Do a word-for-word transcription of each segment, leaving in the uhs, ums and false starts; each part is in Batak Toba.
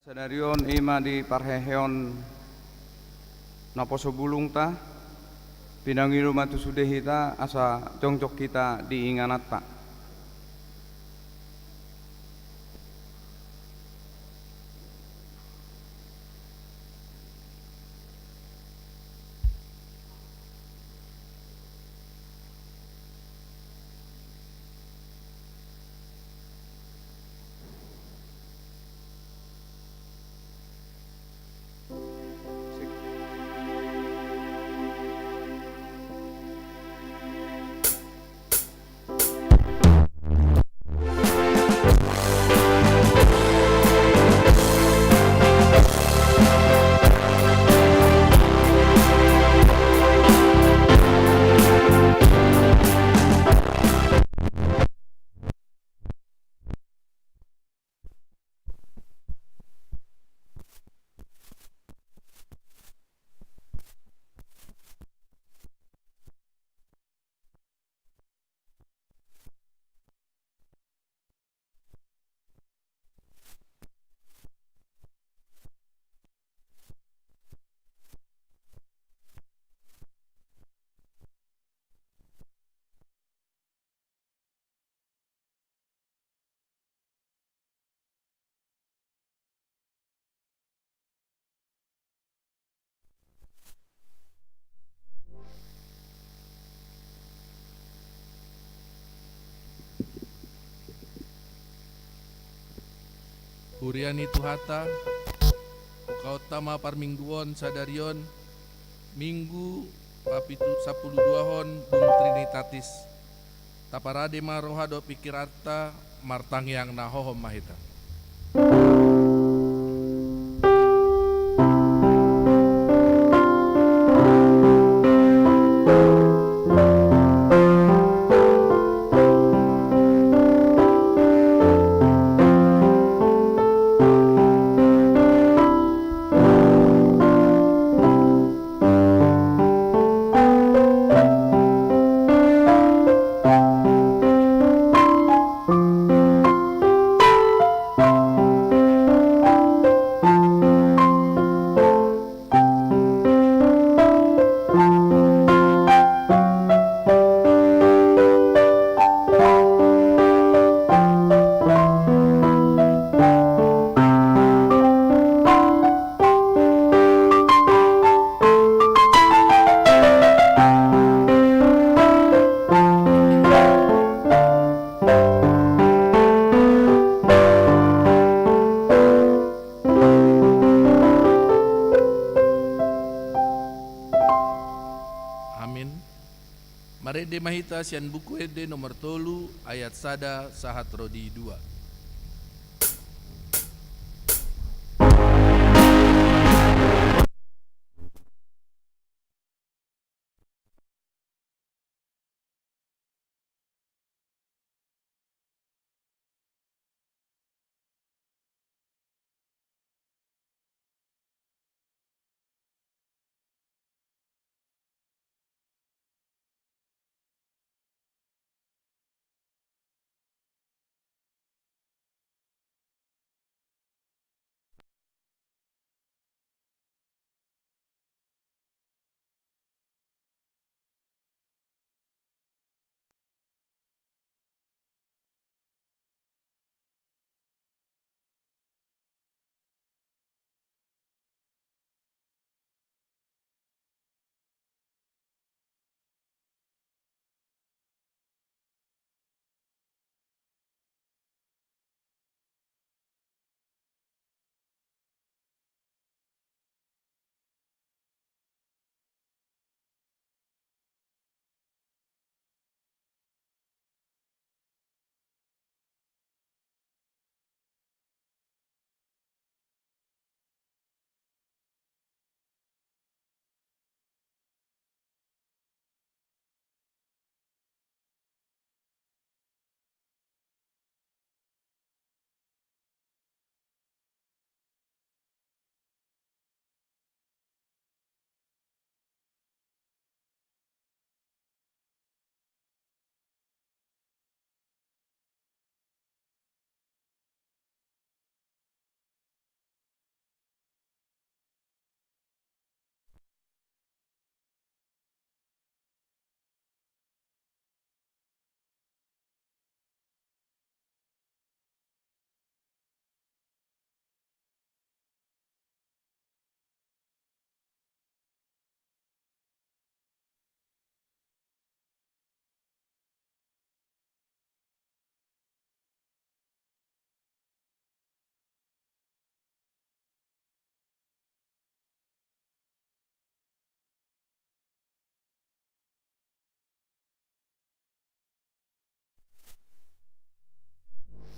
Sadari on i ma di parheheon naposo bulungta, pinangido ma tu sude hita asa jongjong hita di ingananta. Huria ni Tuhanta, hukaonta ma parmingguon sadari on, Minggu papitu, sampulu duahon dung Trinitatis. Taparade ma roha dohot pingkiranta, martangiang na hohom ma hita. Amin. Marende ma hita sian Buku Ende nomor tolu, ayat sada sahat ro di dua.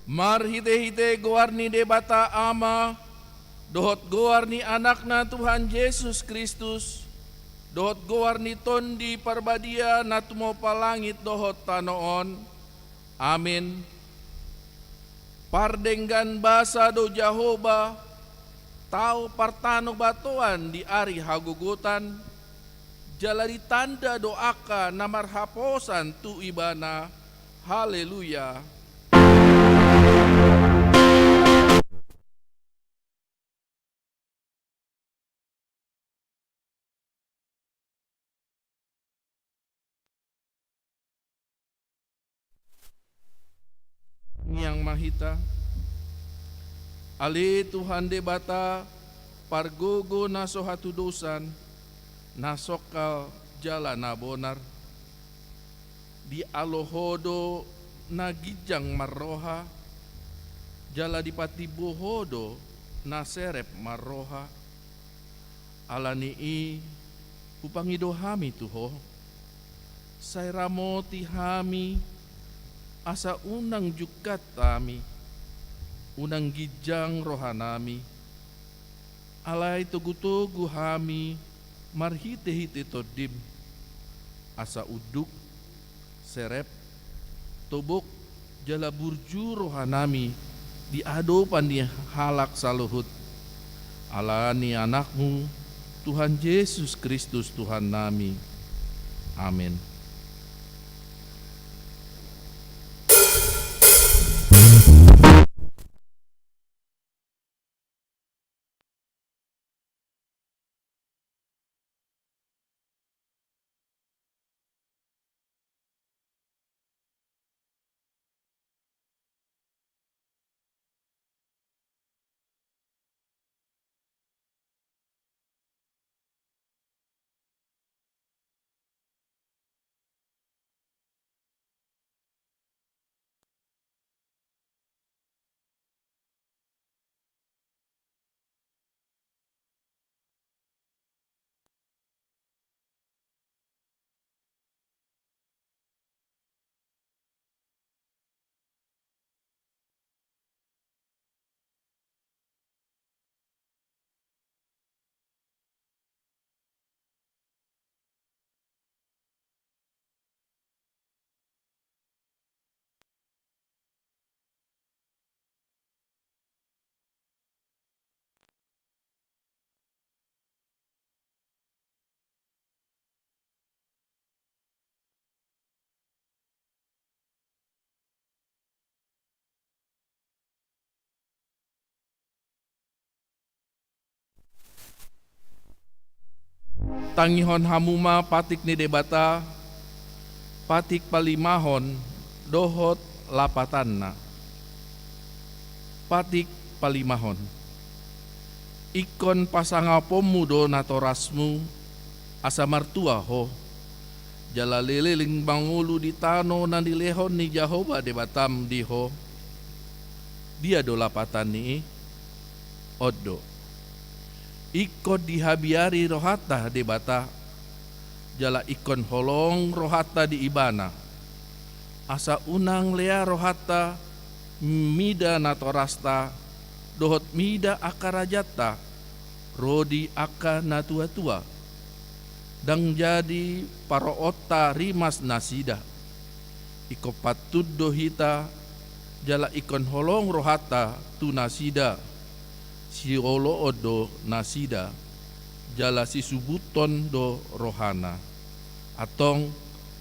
Marhitehite goar ni Debata Ama, dohot goar ni Anakna Tuhan Jesus Kristus, dohot goar ni Tondi Parbadia na tumompa langit dohot tano on. Amen. Pardenggan basa do Jahowa, tao partanobatoan di ari hagogotan, jala ditanda do angka na marhaposan tu Ibana. Haleluya. Tangiang ma hita. Ale Tuhan Debata, pargogo na so hatudosan, na songkal jala na bonar. Dialo Ho do na ginjang marroha, jala dipatimbo Ho do na serep marroha. Ala ni i hupangido hami tu Ho, sai ramoti hami, asa unang jungkat hami, unang ginjang rohanami. Alai togutogu hami marhitehite Tondim, asa unduk, serep, tobok, jala burju rohanami di adopan ni halak saluhut. Ala ni Anakmu, Tuhan Jesus Kristus Tuhannami. Amen. Tangihon hamu ma patik ni Debata, patik palimahon dohot lapatanna. Patik palimahon. Ingkon pasangaponmu do natorasmu, asa martua ho, jala leleng mangolu di tano na nilehon ni Jahowa Debatam di ho. Dia do lapatan ni i? On do. Ingkon dihabiari rohanta Debata, jala ingkon holong rohanta di Ibana. Asa unang lea rohanta mida natorasta, dohot mida angka rajanta, ro di angka natuatua. Ndang jadi paroonta rimas nasida. Ingkon pantun do hita, jala ingkon holong rohanta tu nasida. Sioloon do nasida, jala sisubuthon do rohana. Antong,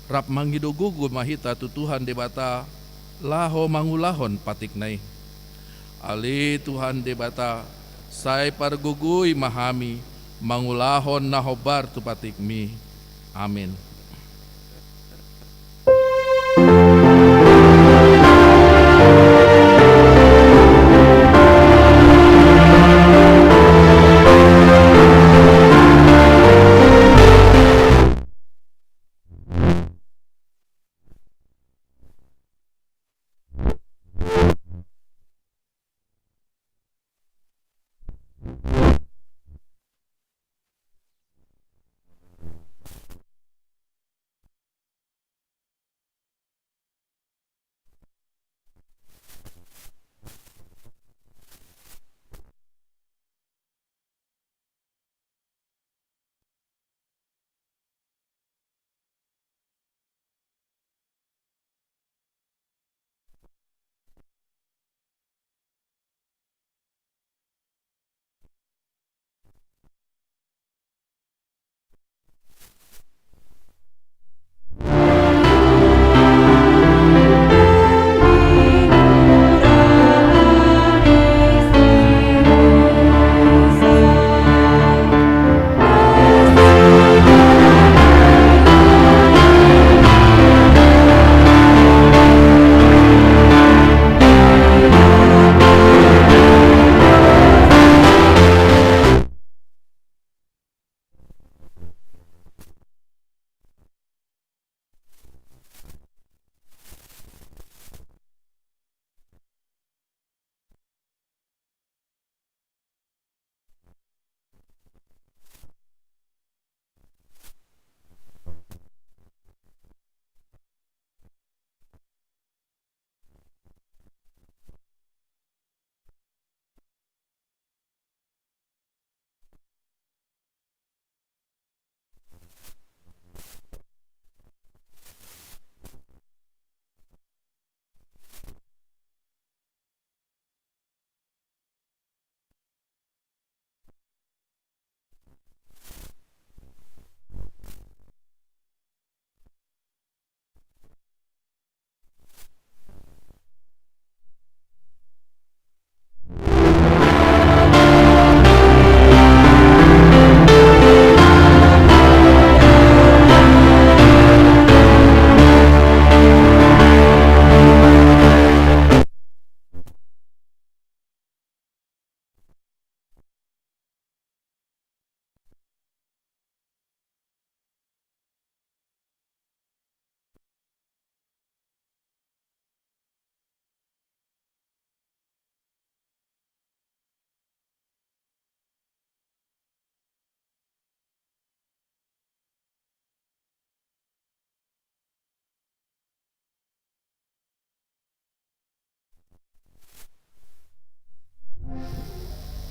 rap mangido gogo ma hita tu Tuhan Debata, laho mangulahon patikna i. Ale Tuhan Debata, sai pargogoi ma hami mangulahon na hombar tu patikmi. Amen.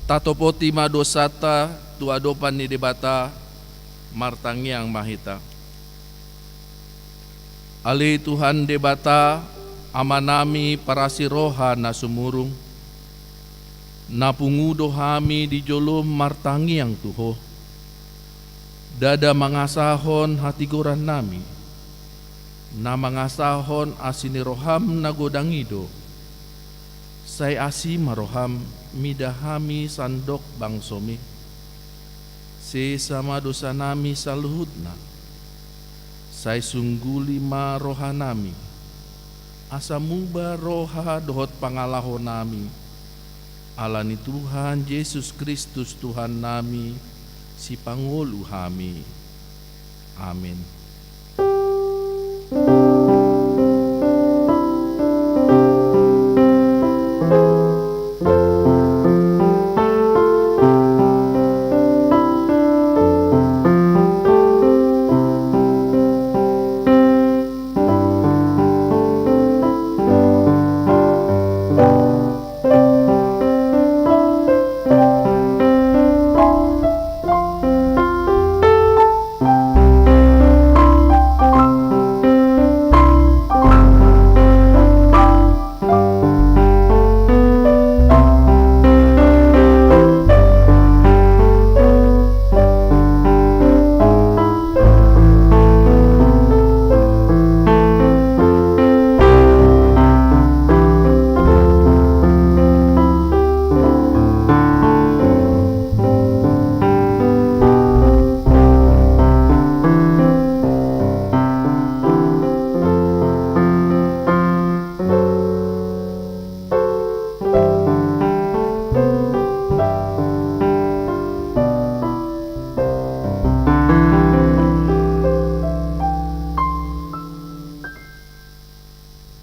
Tatopoti ma dosanta tu adopan ni Debata, martangiang ma hita. Ale Tuhan Debata, Amanami parasi roha na sumurung, na pungu do hami di jolom martangiang tu Ho. Ndada mangasahon hatigorannami, na mangasahon asi ni roham na godang i do. Sai asi ma roham mida hami sandok bangsomi. Sesa ma dosanami saluhutna. Sai sungguli ma rohanami, asa muba roha dohot pangalahonami, ala ni Tuhan Jesus Kristus Tuhannami, Sipangolu hami. Amin.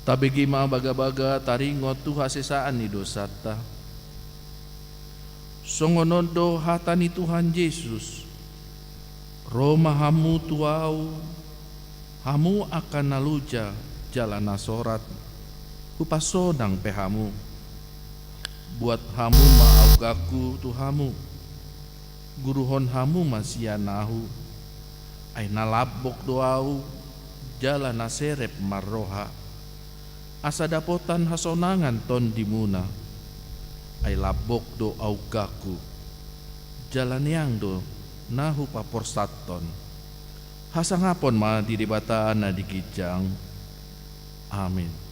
Tabege ma bagabaga taringot tu hasesaan ni dosanta. Songon on do hata ni Tuhan Jesus: Ro ma hamu tu Ahu, hamu angka na loja jala na sorat, Hupansonang pe hamu. Buat hamu ma augangku tu hamu, guruhon hamu ma sian Ahu. Ai na lambok do Ahu jala na serep marroha, asa dapotan hasonangan tondimuna. Ai lambok do augangku, jala neang do na hupaporsathon. Hasangapon ma di Debata na di ginjang. Amin.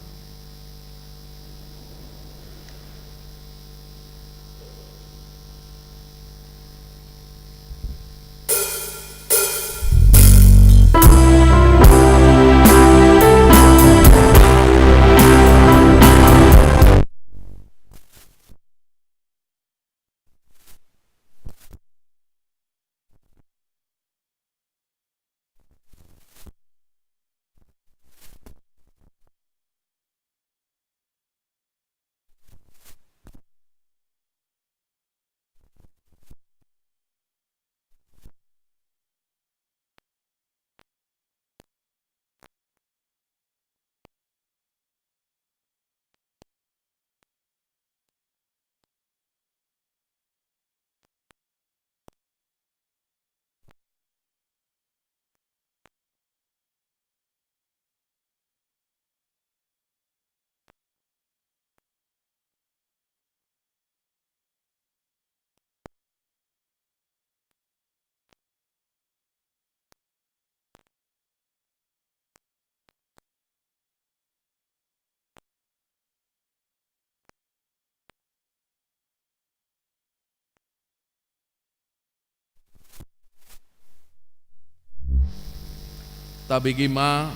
Tabege ma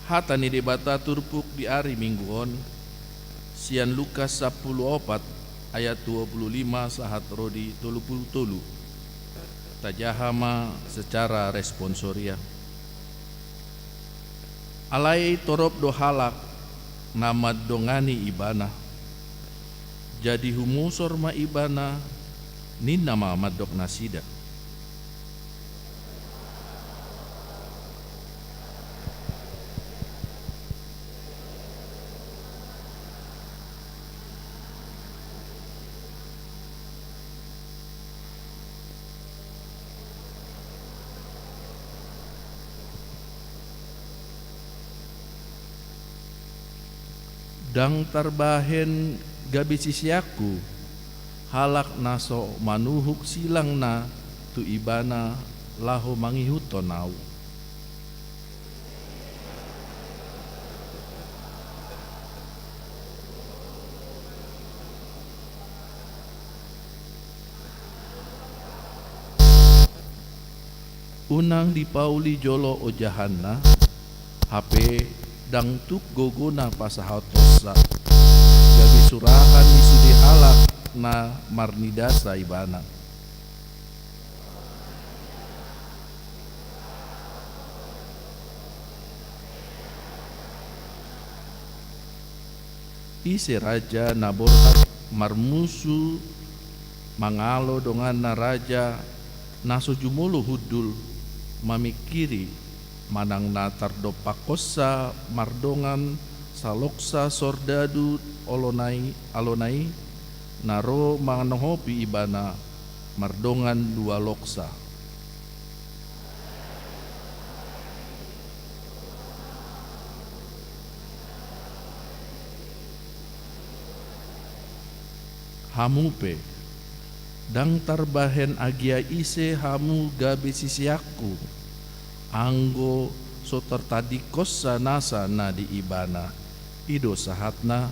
hata ni Debata turpuk di ari Minggu on, sian Lukas sampulu opat ayat dua pulu lima sahat ro di tolu pulu tolu. Tajaha ma secara responsoria. Alai torop do halak na mandongani Ibana. Jadi humosor ma Ibana, ninna ma mandok nasida: Ndang tarbahen gabe siseanku halak na so manuhuk silangna tu ibana laho mangihuthon ahu. Unang dipauli jolo ojahanna, hape ndang tuk gogona pasahathonsa, gabe surahan ni sude halak na marnidasa ibana. Ise raja na borhat marmusu mangalo donganna raja na so jumolo hundul, mamingkiri manang na tardompakhonsa mardongan saloksa sordadu alona i, alona i, na ro manangapi ibana mardongan dua loksa. Hamu pe, ndang tarbahen agia ise hamu gabe siseanku, anggo so tartadingkonsa nasa na di ibana. I do sahatna.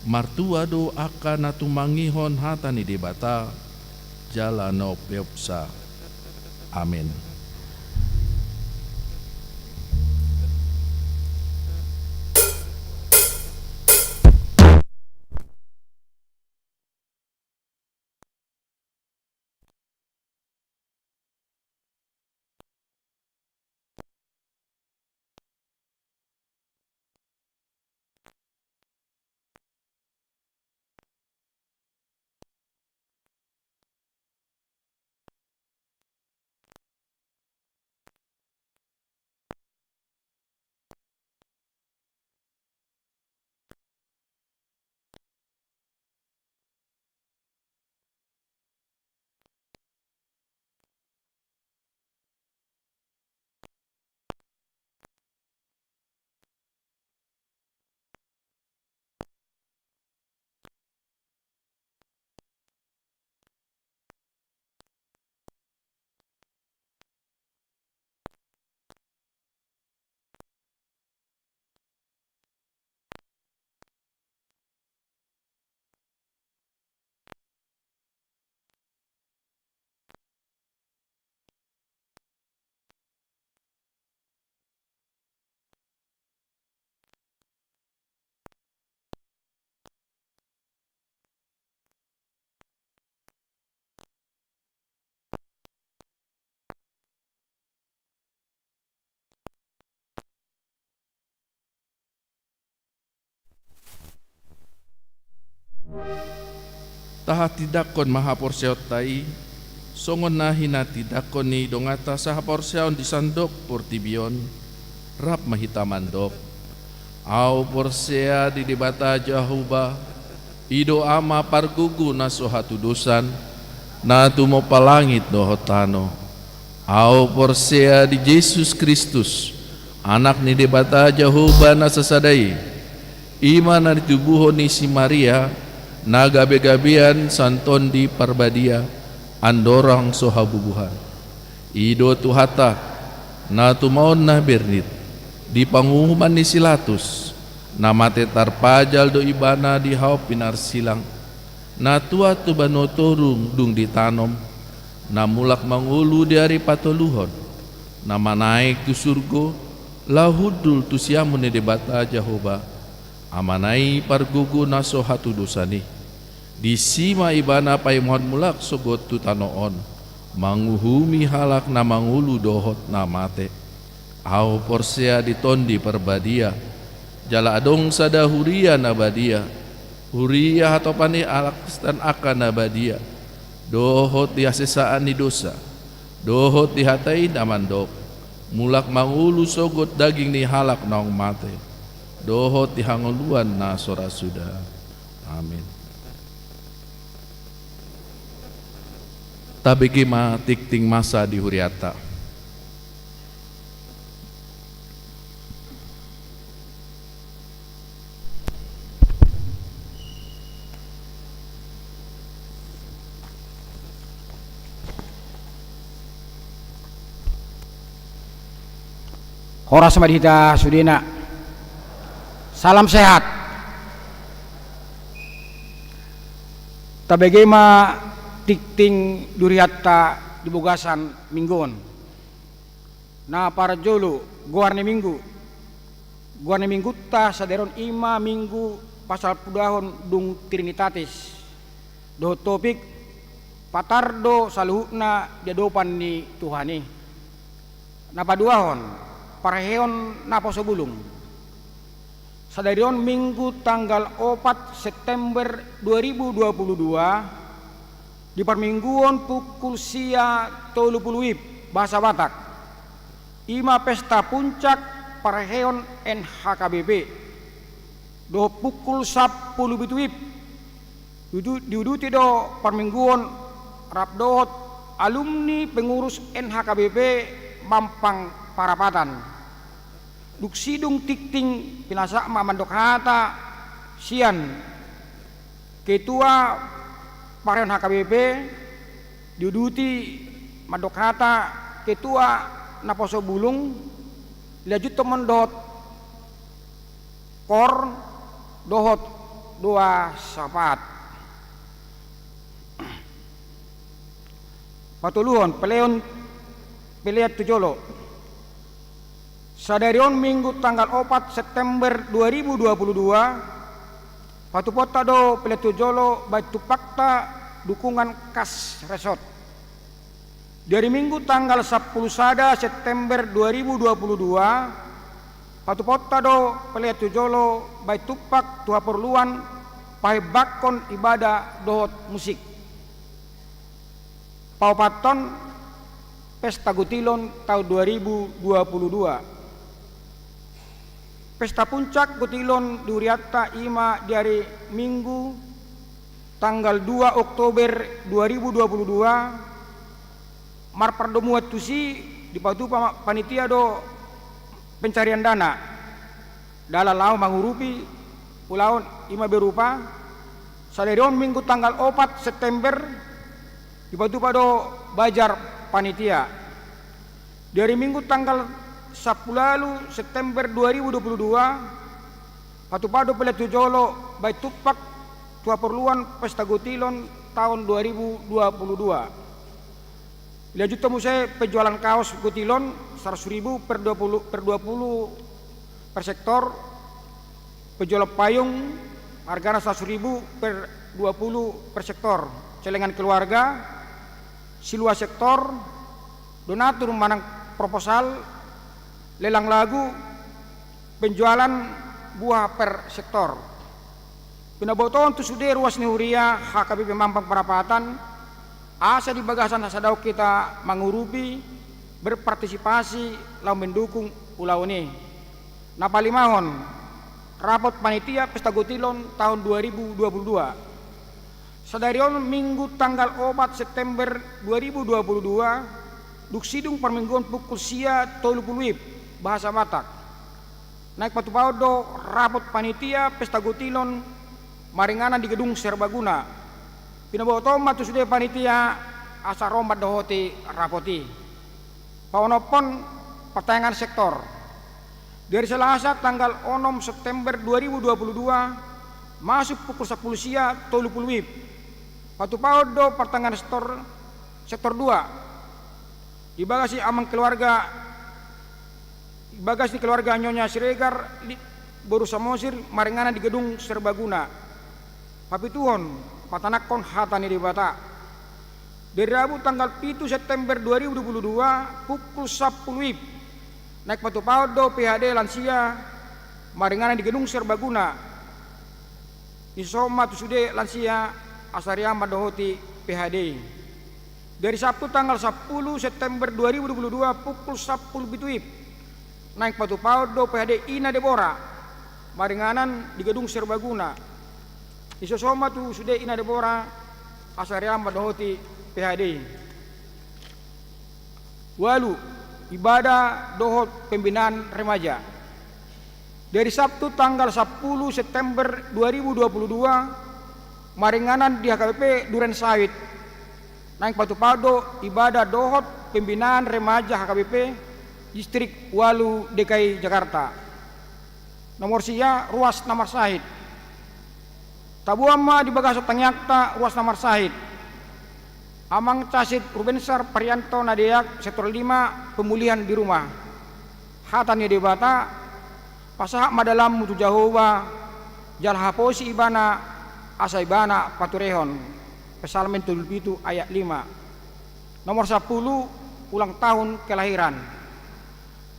Martua do angka na tumangihon hata ni Debata jala na umpeopsa. Amen. Tahatindangkon ma haporseaonta i, songon na hinatindangkon ni donganta sahaporseaon di sandok portibi on. Rap ma hita mandok: Ahu porsea di Debata Jahowa, i do Ama pargogo na so hatudosan, na tumompa langit dohot tano. Ahu porsea di Jesus Kristus, Anak ni Debata Jahowa na sasada i, i ma na ditubuhon ni si Maria, na gabegabean sian Tondi Parbadia, andorang so habubuhan. I do Tuhanta, na tumaon na bernit, di panguhuman ni si Latus, na mate tarpajal do ibana di hau pinarsilang, na tuat tu banua toru dung ditanom, na mulak mangolu di ari patoluhon, na manaek tu surgo, laho hundul tu siamun ni Debata Jahowa, Amana i pargogo na so hatudosan i. Disi ma ibana paimahon mulak sogot tu tano on, manguhumi halak na mangolu dohot na mate. Ahu porsea di Tondi Parbadia, jala adong sada huria na badia, huria hatopan ni halak Kristen angka na badia, dohot di hasesaan ni dosa, dohot di hata i na mandok, mulak mangolu sogot daging ni halak naung mate, dohot di hangoluan na so ra suda. Amin. Tabege ma tingting masa di huriata. Horas ma di hita sudena. Salam sehat. Tabege ma tingting durianta di bagasan minggu on. Na parjolo, goar ni minggu. Goar ni minggunta sadari on i ma minggu pasalpudahon dung Trinitatis. Dohot topik, patar do saluhutna di adopan ni Tuhan i. Na paduahon, parheheon naposo bulung. Sadari on minggu tanggal opat September dua ribu dua puluh dua, di parmingguon pukul sia tolu pulu wib, bahasa Batak. I ma pesta puncak parheheon N H K B P. Dohot pukul sampulu pitu wib. Diudu-, diuduti do parmingguon rap dohot alumni pengurus N H K B P Mampang Parapatan. Dung sidung tingting pinasahat ma mandok hata sian ketua parheheon H K B P, diuduti mandok hata ketua naposo bulung, dilanjuthon ma dohot koor dohot doa sapaat. Patoluhon, peleon, pelean tu jolo. Sadari on minggu tanggal opat September dua ribu dua puluh dua, patupaonta do pelean tu jolo bahen tumpakta dukungan kas resort. Di ari minggu tanggal sampulu sada September dua ribu dua puluh dua, patupaonta do pelean tu jolo bahen tumpak tu haporluan pahembangkon ibadah dohot musik. Paopathon, pesta gotilon taon dua ribu dua puluh dua. Pesta puncak gotilon di hurianta i ma di ari minggu tanggal dua Oktober dua ribu dua puluh dua, marpardomuan tusi dipatupa ma panitia do pencarian dana. Dalan laho mangurupi ulaon i ma berupa, sadari on minggu tanggal opat September, dipatupa do bajar panitia. Di ari minggu tanggal sampulu ualu September dua ribu dua puluh dua, patupaon do pelean tu jolo bahen tumpak tu haporluan pesta gotilon taon dua ribu dua puluh dua. Dilanjuthon muse penjualan kaos gotilon seratus ribu per dua puluh, per dua puluh per sektor, penjualan payung hargana seratus ribu per dua puluh per sektor, celengan keluarga, silua sektor, donatur manang proposal, lelang lagu, penjualan buah per sektor. Pinabotohon tu sude ruas ni huria H K B P Mampang Parapatan, asa di bagasan hasadaon hita mangurupi, berpartisipasi laho mendukung ulaon i. Na palimahon, rapot panitia pesta gotilon taon dua ribu dua puluh dua. Sadari on minggu tanggal opat September dua ribu dua puluh dua, dung sidung parmingguon pukul sia tolu pulu wib, bahasa Batak. Naeng patupaon do rapot panitia pesta gotilon maringanan di gedung serbaguna. Pinabotohon ma tu sude panitia asa ro mandohoti rapot i. Paonomhon, partangiangan sektor. Di ari Salasa tanggal onom September dua ribu dua puluh dua, masuk pukul sampulu sia tolu pulu wib, patupaon do partangiangan sektor, sektor dua. Di bagasan amang keluarga, di bagasan keluarga Nyonya Siregar, di boru Samosir, maringanan di gedung serbaguna. Papituhon, patanangkon hata ni Debata. Di ari Rabu tanggal pitu September dua ribu dua puluh dua, pukul sampulu wib, naeng patupaon do P H D lansia maringanan di gedung serbaguna. Disohot ma tu sude lansia asa ro mandohoti P H D. Di ari Sabtu tanggal sampulu September dua ribu dua puluh dua pukul sampulu pitu wib, naeng patupaon do P H D Ina Debora maringanan di gedung serbaguna. Disohot ma tu sude Ina Debora asa ro mandohoti P H D. Ualu, ibadah dohot pembinaan remaja. Di ari Sabtu tanggal sampulu September dua ribu dua puluh dua, maringanan di H K B P Duren Sawit, naeng patupaon do ibadah dohot pembinaan remaja H K B P Distrik ualu D K I Jakarta. Nomor sia, ruas na marsahit. Taboan ma di bagasan tangiangta ruas na marsahit: Amang Casit Rubensar Parianto na deak, sektor lima, pemulihan di rumah. Hata ni Debata: Pasahat ma dalanmu tu Jahowa, jala haposi Ibana, asa Ibana paturehon. Psalmen tolu pulu pitu ayat lima. Nomor sampulu, ulang tahun kelahiran.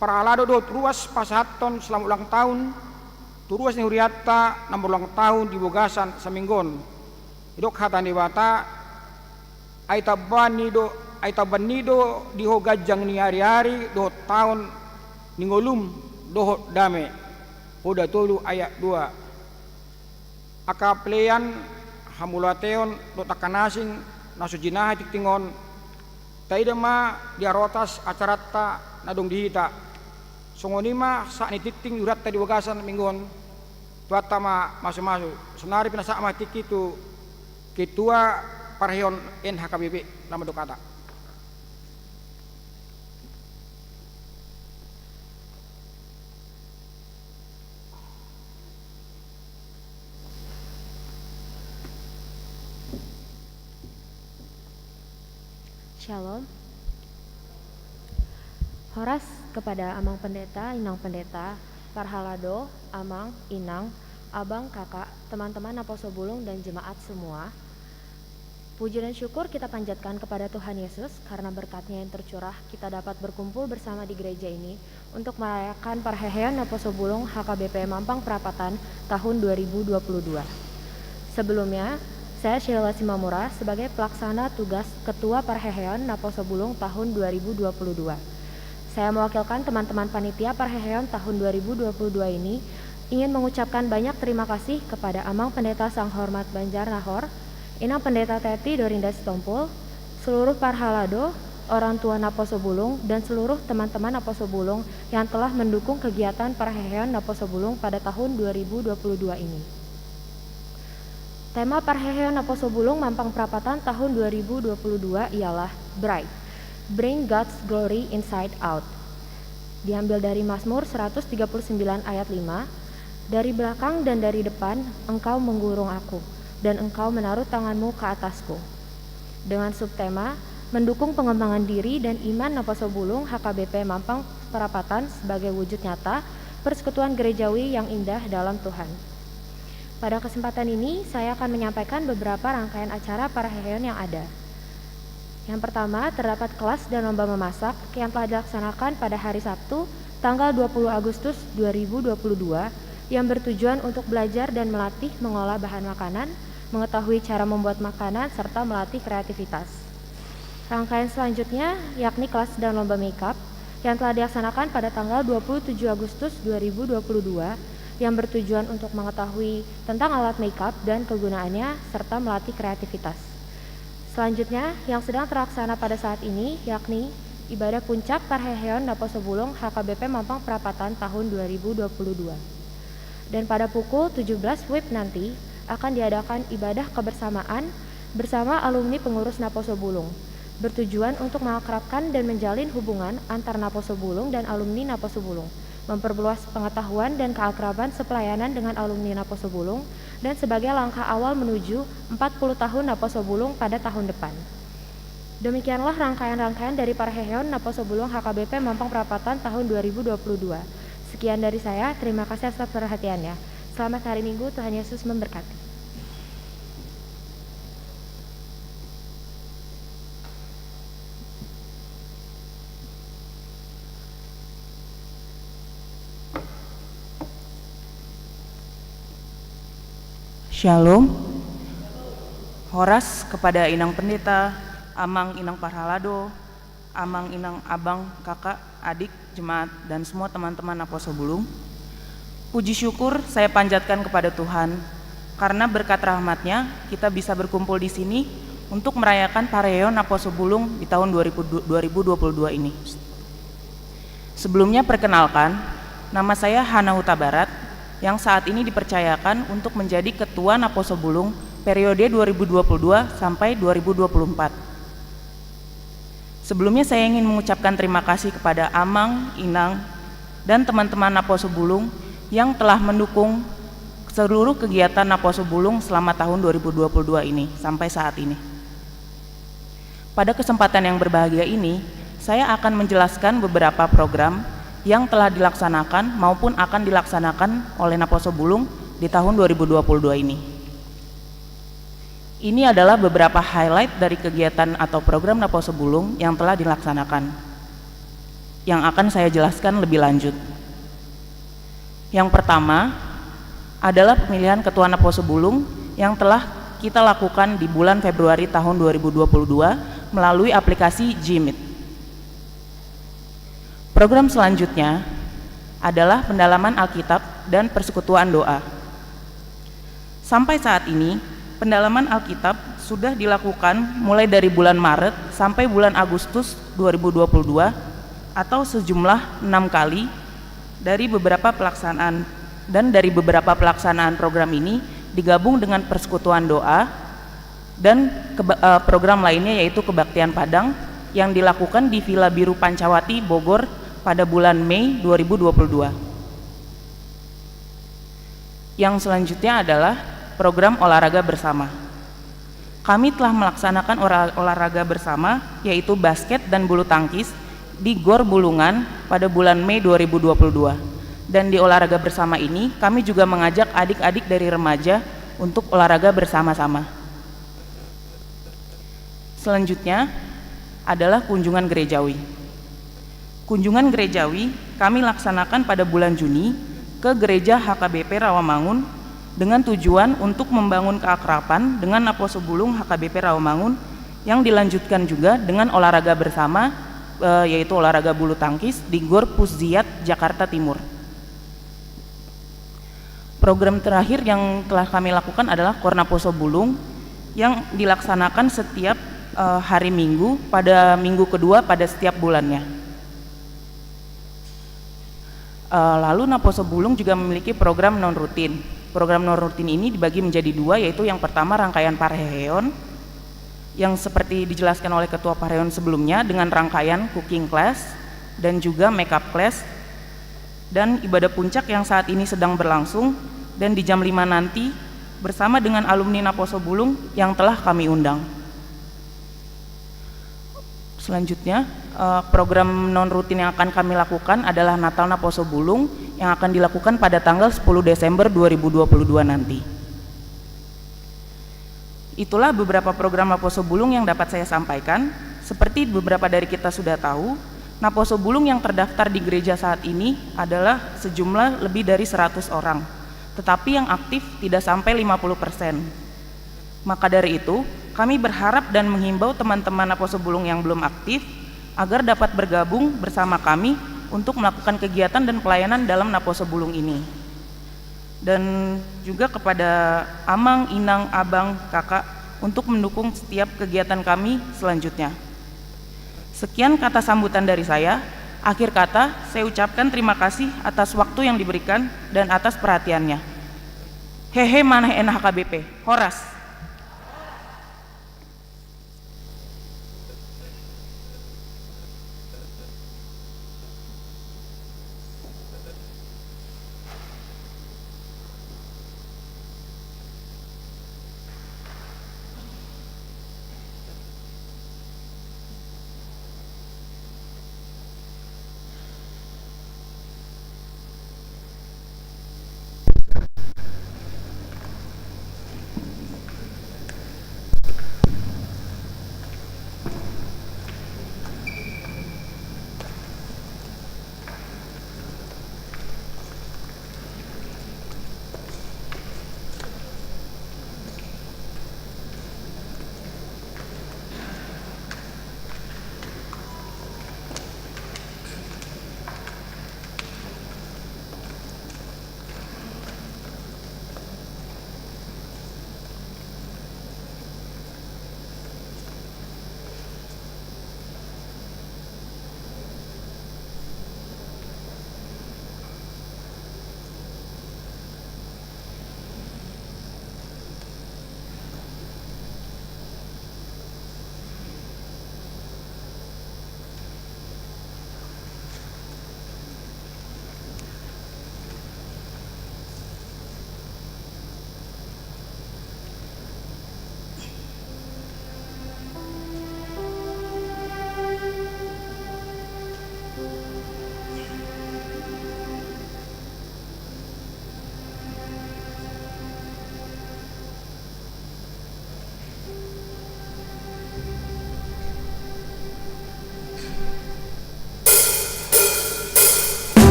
Parhalado dohot ruas pasahathon selamat ulang tahun tu ruas ni hurianta na marulang tahun di bagasan saminggu on. Didok hata ni Debata: Ai tamban ni do, ai tamban ni do di ho ganjang ni ariari dohot taon ni ngolum dohot dame. Poda tolu ayat dua. Angka pelean, hamauliateon dohot angka na asing na so jinaha di tingting on, taida ma di arotas acaranta na adong di hita. Songon i ma sahat ni tingting ni hurianta di bagasan minggu on. Tuhanta ma masu-masu. Saonari pinasahat ma tingki tu Ketua Parheheon N H K B P, laho mandok hata. Shalom. Horas kepada Amang Pendeta, Inang Pendeta, Parhalado, Amang, Inang, Abang, Kakak, teman-teman Naposo Bulung dan jemaat semua. Puji dan syukur kita panjatkan kepada Tuhan Yesus karena berkat-Nya yang tercurah, kita dapat berkumpul bersama di gereja ini untuk merayakan parheheon Naposo Bulung H K B P Mampang Prapatan tahun dua ribu dua puluh dua. Sebelumnya, saya Sheila Simamura sebagai pelaksana tugas Ketua Parheheon Naposo Bulung tahun dua ribu dua puluh dua. Saya mewakilkan teman-teman panitia parheheon tahun dua ribu dua puluh dua ini ingin mengucapkan banyak terima kasih kepada Amang Pendeta Sanghormat Banjar Nahor, Inang Pendeta Teti Dorinda Sitompul, seluruh parhalado, orang tua Naposo Bulung, dan seluruh teman-teman Naposo Bulung yang telah mendukung kegiatan parheheon Naposo Bulung pada tahun dua ribu dua puluh dua ini. Tema parheheon Naposo Bulung Mampang Prapatan tahun dua ribu dua puluh dua ialah Bright, Bring God's Glory Inside Out. Diambil dari Mazmur seratus tiga puluh sembilan ayat lima, "Dari belakang dan dari depan Engkau mengurung aku, dan Engkau menaruh tangan-Mu ke atasku." Dengan subtema, mendukung pengembangan diri dan iman Naposo Bulung H K B P Mampang Prapatan sebagai wujud nyata persekutuan gerejawi yang indah dalam Tuhan. Pada kesempatan ini, saya akan menyampaikan beberapa rangkaian acara parheheon yang ada. Yang pertama, terdapat kelas dan lomba memasak yang telah dilaksanakan pada hari Sabtu, tanggal dua puluh Agustus dua ribu dua puluh dua, yang bertujuan untuk belajar dan melatih mengolah bahan makanan, mengetahui cara membuat makanan, serta melatih kreativitas. Rangkaian selanjutnya yakni kelas dan lomba makeup yang telah dilaksanakan pada tanggal dua puluh tujuh Agustus dua ribu dua puluh dua, yang bertujuan untuk mengetahui tentang alat makeup dan kegunaannya, serta melatih kreativitas. Selanjutnya, yang sedang terlaksana pada saat ini yakni ibadah puncak parheheon Naposo Bulung H K B P Mampang Prapatan tahun dua ribu dua puluh dua. Dan pada pukul tujuh belas W I B nanti akan diadakan ibadah kebersamaan bersama alumni pengurus Naposo Bulung, bertujuan untuk mengakrabkan dan menjalin hubungan antar Naposo Bulung dan alumni Naposo Bulung, memperluas pengetahuan dan keakraban sepelayanan dengan alumni Naposo Bulung, dan sebagai langkah awal menuju empat puluh tahun Naposo Bulung pada tahun depan. Demikianlah rangkaian-rangkaian dari parheheon Naposo Bulung H K B P Mampang Prapatan tahun dua ribu dua puluh dua. Sekian dari saya, terima kasih atas perhatiannya. Selamat hari Minggu, Tuhan Yesus memberkati. Shalom. Horas kepada Inang Pendeta, Amang Inang Parhalado, Amang Inang Abang Kakak Adik, jemaat, dan semua teman-teman Naposo Bulung. Puji syukur saya panjatkan kepada Tuhan, karena berkat rahmat-Nya kita bisa berkumpul di sini untuk merayakan parheheon Naposo Bulung di tahun dua ribu, dua ribu dua puluh dua ini. Sebelumnya, perkenalkan, nama saya Hana Hutabarat, yang saat ini dipercayakan untuk menjadi Ketua Naposo Bulung periode dua ribu dua puluh dua sampai dua ribu dua puluh empat. Sebelumnya saya ingin mengucapkan terima kasih kepada Amang, Inang, dan teman-teman Naposo Bulung yang telah mendukung seluruh kegiatan Naposo Bulung selama tahun dua ribu dua puluh dua ini sampai saat ini. Pada kesempatan yang berbahagia ini, saya akan menjelaskan beberapa program yang telah dilaksanakan maupun akan dilaksanakan oleh Naposo Bulung di tahun dua ribu dua puluh dua ini. Ini adalah beberapa highlight dari kegiatan atau program Naposo Bulung yang telah dilaksanakan, yang akan saya jelaskan lebih lanjut. Yang pertama adalah pemilihan Ketua Naposo Bulung yang telah kita lakukan di bulan Februari tahun dua ribu dua puluh dua melalui aplikasi Jimit. Program selanjutnya adalah pendalaman Alkitab dan persekutuan doa. Sampai saat ini, pendalaman Alkitab sudah dilakukan mulai dari bulan Maret sampai bulan Agustus dua ribu dua puluh dua, atau sejumlah enam kali dari beberapa pelaksanaan, dan dari beberapa pelaksanaan program ini digabung dengan persekutuan doa dan keba-, eh, program lainnya, yaitu kebaktian Padang yang dilakukan di Villa Biru Pancawati, Bogor, pada bulan Mei dua ribu dua puluh dua. Yang selanjutnya adalah program olahraga bersama. Kami telah melaksanakan ora-, olahraga bersama, yaitu basket dan bulu tangkis, di Gor Bulungan pada bulan Mei dua ribu dua puluh dua. Dan di olahraga bersama ini, kami juga mengajak adik-adik dari remaja untuk olahraga bersama-sama. Selanjutnya adalah kunjungan gerejawi. Kunjungan gerejawi kami laksanakan pada bulan Juni ke gereja H K B P Rawamangun dengan tujuan untuk membangun keakraban dengan Naposo Bulung H K B P Rawamangun, yang dilanjutkan juga dengan olahraga bersama, eh, yaitu olahraga bulu tangkis di Gor Pusdiyat, Jakarta Timur. Program terakhir yang telah kami lakukan adalah Gor Naposo Bulung yang dilaksanakan setiap, eh, hari Minggu pada minggu kedua pada setiap bulannya. Eh, lalu Naposo Bulung juga memiliki program non rutin. Program non rutin ini dibagi menjadi dua, yaitu yang pertama rangkaian parheheon, yang seperti dijelaskan oleh Ketua Parheheon sebelumnya, dengan rangkaian cooking class dan juga makeup class dan ibadah puncak yang saat ini sedang berlangsung, dan di jam lima nanti bersama dengan alumni Naposo Bulung yang telah kami undang. Selanjutnya, eh, program non rutin yang akan kami lakukan adalah Natal Naposo Bulung yang akan dilakukan pada tanggal sepuluh Desember dua ribu dua puluh dua nanti. Itulah beberapa program Naposo Bulung yang dapat saya sampaikan. Seperti beberapa dari kita sudah tahu, Naposo Bulung yang terdaftar di gereja saat ini adalah sejumlah lebih dari seratus orang. Tetapi yang aktif tidak sampai lima puluh persen. Maka dari itu, kami berharap dan menghimbau teman-teman Naposo Bulung yang belum aktif agar dapat bergabung bersama kami untuk melakukan kegiatan dan pelayanan dalam Naposo Bulung ini. Dan juga kepada amang, inang, abang, kakak untuk mendukung setiap kegiatan kami selanjutnya. Sekian kata sambutan dari saya. Akhir kata, saya ucapkan terima kasih atas waktu yang diberikan dan atas perhatiannya. Hehe maneh ena H K B P. Horas.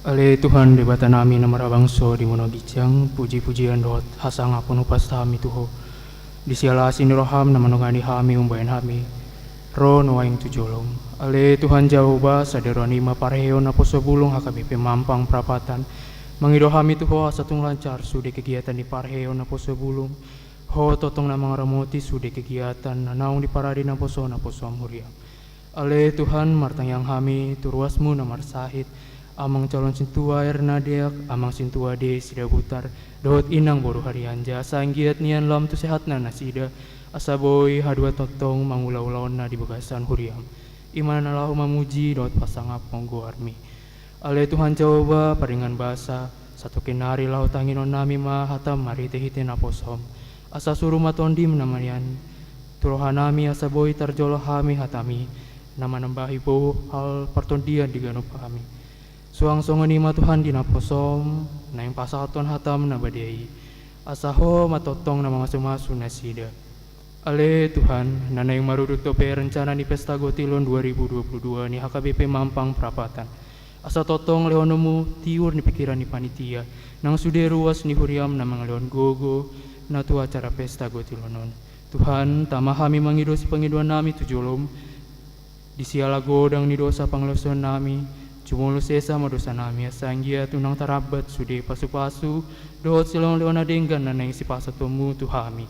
Ale Tuhan Debata nami na marhabangso di banua ginjang, puji-pujian dohot hasangapon hupasahat hami tu Ho. Di siala asi ni roham na mandongani hami umbahen hami ro nuaeng tu jolom. Ale Tuhan Jahowa, sadari on i ma parheon naposo bulung H K B P Mampang Prapatan mangido hami tu Ho asa tung lancar sude kegiatan ni parheon naposo bulung. Ho tongtong na mangaramoti sude kegiatan na naung diparade naposo-naposom huriam. Ale Tuhan, martangiang hami tu ruasmu na marsahit, Amang Calon Sintua Erna Deak, Amang Sintua Dei Sidabutar, dohot Inang boru Harianja, asa anggiat nian lam tu sehatna nasida, asa boi haduan tongtong mangula ulaonna di bagasan huriam. I ma na laho mamuji dohot pasangaphon goarmi. Ale Tuhan Jahowa, pardenggan basa, satoki nari laho tanginon nami ma hatam marhite-hite naposom. Asa suru ma tondim na manian tu roha nami asa boi tarjolo hami hatami, na manambahi bohal partondian di ganup hami. Suang songon i ma Tuhan di naposom, naeng pasahathon hatam na badia i. Asa Ho ma tongtong na mamasu-masu nasida. Ale Tuhan, na naeng marudut dope rencana ni pesta gotilon dua ribu dua puluh dua ni H K B P Mampang Prapatan. Asa tongtong lehononmu tiur ni pikiran ni panitia, nang sude ruas ni huriam na mangalehon gogo, na tu acara pesta gotilon on. Tuhan, tama hami mangido sipangidoan nami tu jolom, di siala godang ni dosa pangalaosion nami, jumolo sesa ma dosa nami, asa anggiat unang tarambat sude pasu-pasu, dohot silehon-lehon na denggan na naeng sipasahatonmu tu hami.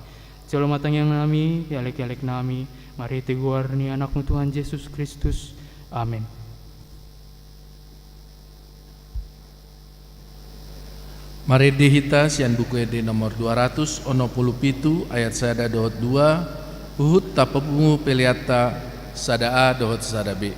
Jalo ma tangiang nami, elek-elek nami, marhite goar ni Anakmu Tuhan Jesus Kristus. Amen. Marende hita sian Buku Ende nomor dua ratus onom pulu pitu ayat sada dohot dua, huhut tapungu peleanta sada A dohot sada B.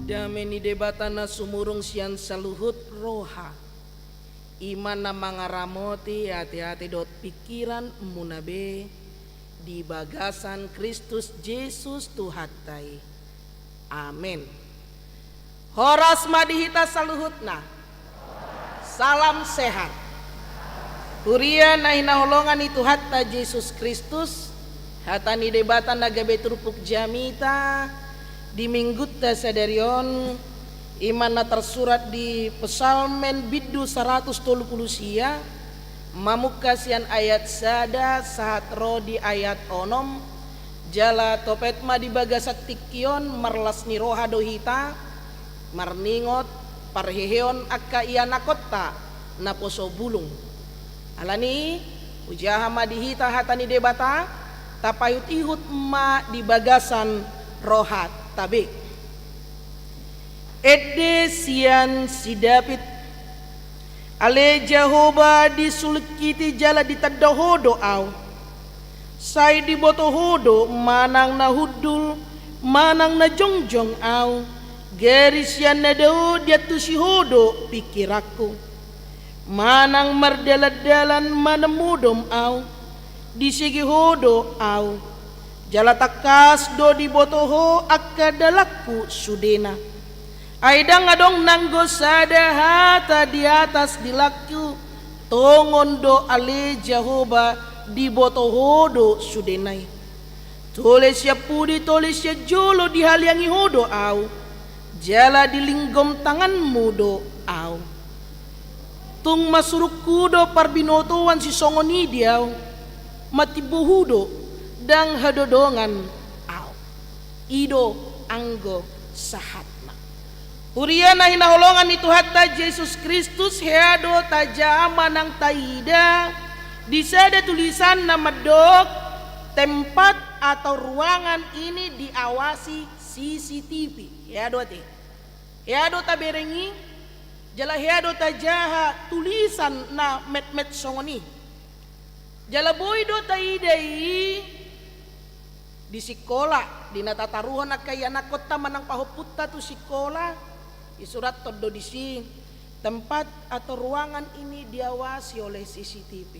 Dame ni Debata na sumurung sian saluhut roha, i ma na mangaramoti ateate dohot pingkiranmuna be di bagasan Kristus Jesus Tuhanta i. Amen. Horas ma di hita saluhutna. Salam sehat. Huria na hinaholongan ni Tuhanta Jesus Kristus, hata ni Debata na gabe turpuk jamita di Minggunta sadari on, i ma na tarsurat di Psalmen bindu saratus tolu pulu sia, mamungka sian ayat sada sahat ro di ayat onom, jala topet ma di bagasan tingki on marlas ni roha do hita, marningot, parheheon angka ianakhonta naposo bulung. Alani i, hujaha ma di hita hata ni Debata, tapaihutihut ma di bagasan rohanta be. Ende sian si David. Ale Jahowa, disulingkiti jala ditanda Ho do ahu. Sai diboto Ho do manang na hundul, manang na jongjong ahu. Gari sian na dao diantusi Ho do pingkiranku. Manang mardalandalan manang modom ahu, disege Ho do ahu. Jala tangkas do diboto Ho angka dalanku sudena. Ai ndang adong nanggo sada hata di atas dilangku, tongon do ale Jahowa diboto Ho do sudena i. Tole sian pudi, tole sian jolo dihaliangi Ho do ahu, jala dilinggom tanganmu do ahu. Tung masurungku do parbinotoan sisongon i di ahu, matimbo Ho do ndang hadodongan ahu. I do anggo sahatna. Huria na hinaholongan ni Tuhanta Jesus Kristus, hea do tajaha manang taida di sada tulisan na mandok, tempat atau ruangan ini diawasi C C T V. Hea do ate? Hea do tabereng i? Jala hea do tajaha tulisan na metmet songon i? Jala boi do taida i di sikola, di na tataruhon angka ianakhonta manang pahompunta tu sikola, disurathon do disi, tempat atau ruangan ini diawasi oleh C C T V.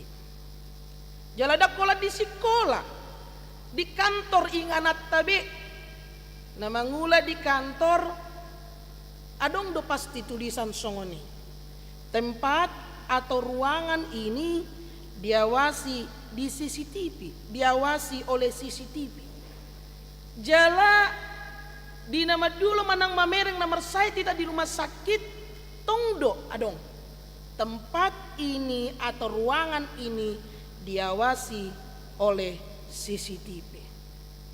Jala ndang holan di sikola, di kantor ingananta be. Na mangula di kantor, adong do pasti tulisan songon i. Tempat atau ruangan ini diawasi di C C T V, diawasi oleh C C T V. Jala di na mandulo manang mamereng na marsahit hita di rumah sakit, tong do adong. Tempat ini atau ruangan ini diawasi oleh C C T V.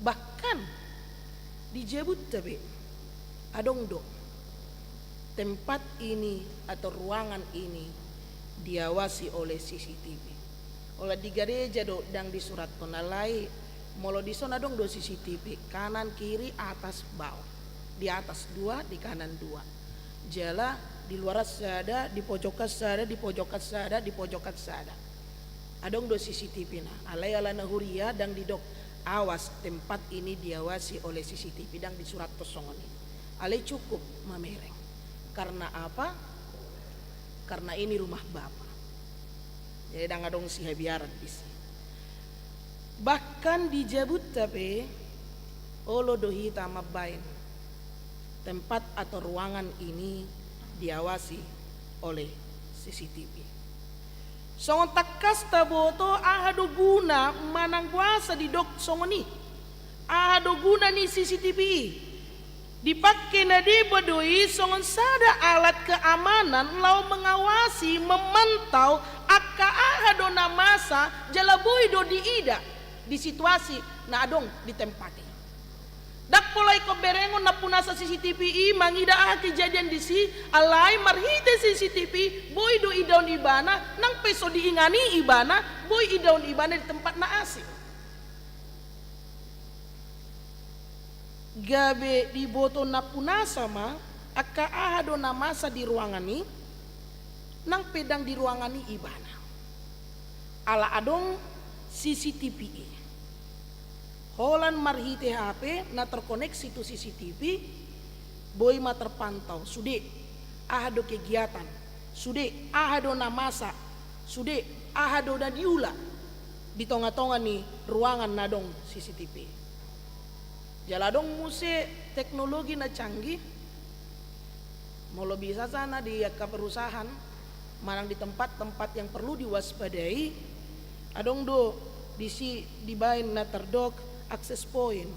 Bahkan di jabunta be adong do, tempat ini atau ruangan ini diawasi oleh C C T V. Holan di gareja do ndang disurathon, alai molo dison adong do C C T V, kanan, kiri, atas, bawah. Di atas dua, di kanan dua. Jala di luaran sada, di pojokan sada, di pojokan sada, di pojokan sada. Adong do C C T V na. Alai alana huria ndang didok awas, tempat ini diawasi oleh C C T V, ndang disurathon songon i. Alai cukup mamereng. Karena apa? Karena ini rumah Bapa. Jadi ndang adong sihabiaran disi. Bahkan di jabunta pe olo do hita mambaen tempat atau ruangan ini diawasi oleh C C T V. Songon tangkas taboto aha do guna manang boasa didok songon i. Aha do guna ni C C T V i? Dipangke na deba do i songon sada alat keamanan laho mengawasi, memantau angka aha do na masa jala boi do diida di situasi na adong di tempat i. Ndang pola ingkon berengon nampunasa C C T V i mangida aha kejadian disi, alai marhite C C T V boi do idaon ibana, nang pe so diingani ibana, boi idaon ibana di tempat na asing. Gabe diboto nampunasa ma angka aha do na masa di ruangan i, nang pe ndang di ruangan i ibana. Ala adong C C T V i. Holan marhite H P na terkoneksi tu C C T V, Boi ma terpantau, sude aha do kegiatan, sude aha do na masa, sude aha do na diula di tonga-tonga ni ruangan na adong C C T V. Jala adong muse teknologi na canggih, molo bisa sana di angka perusahaan, manang di tempat-tempat yang perlu diwaspadai, adong do disi dibaen na tardok access point.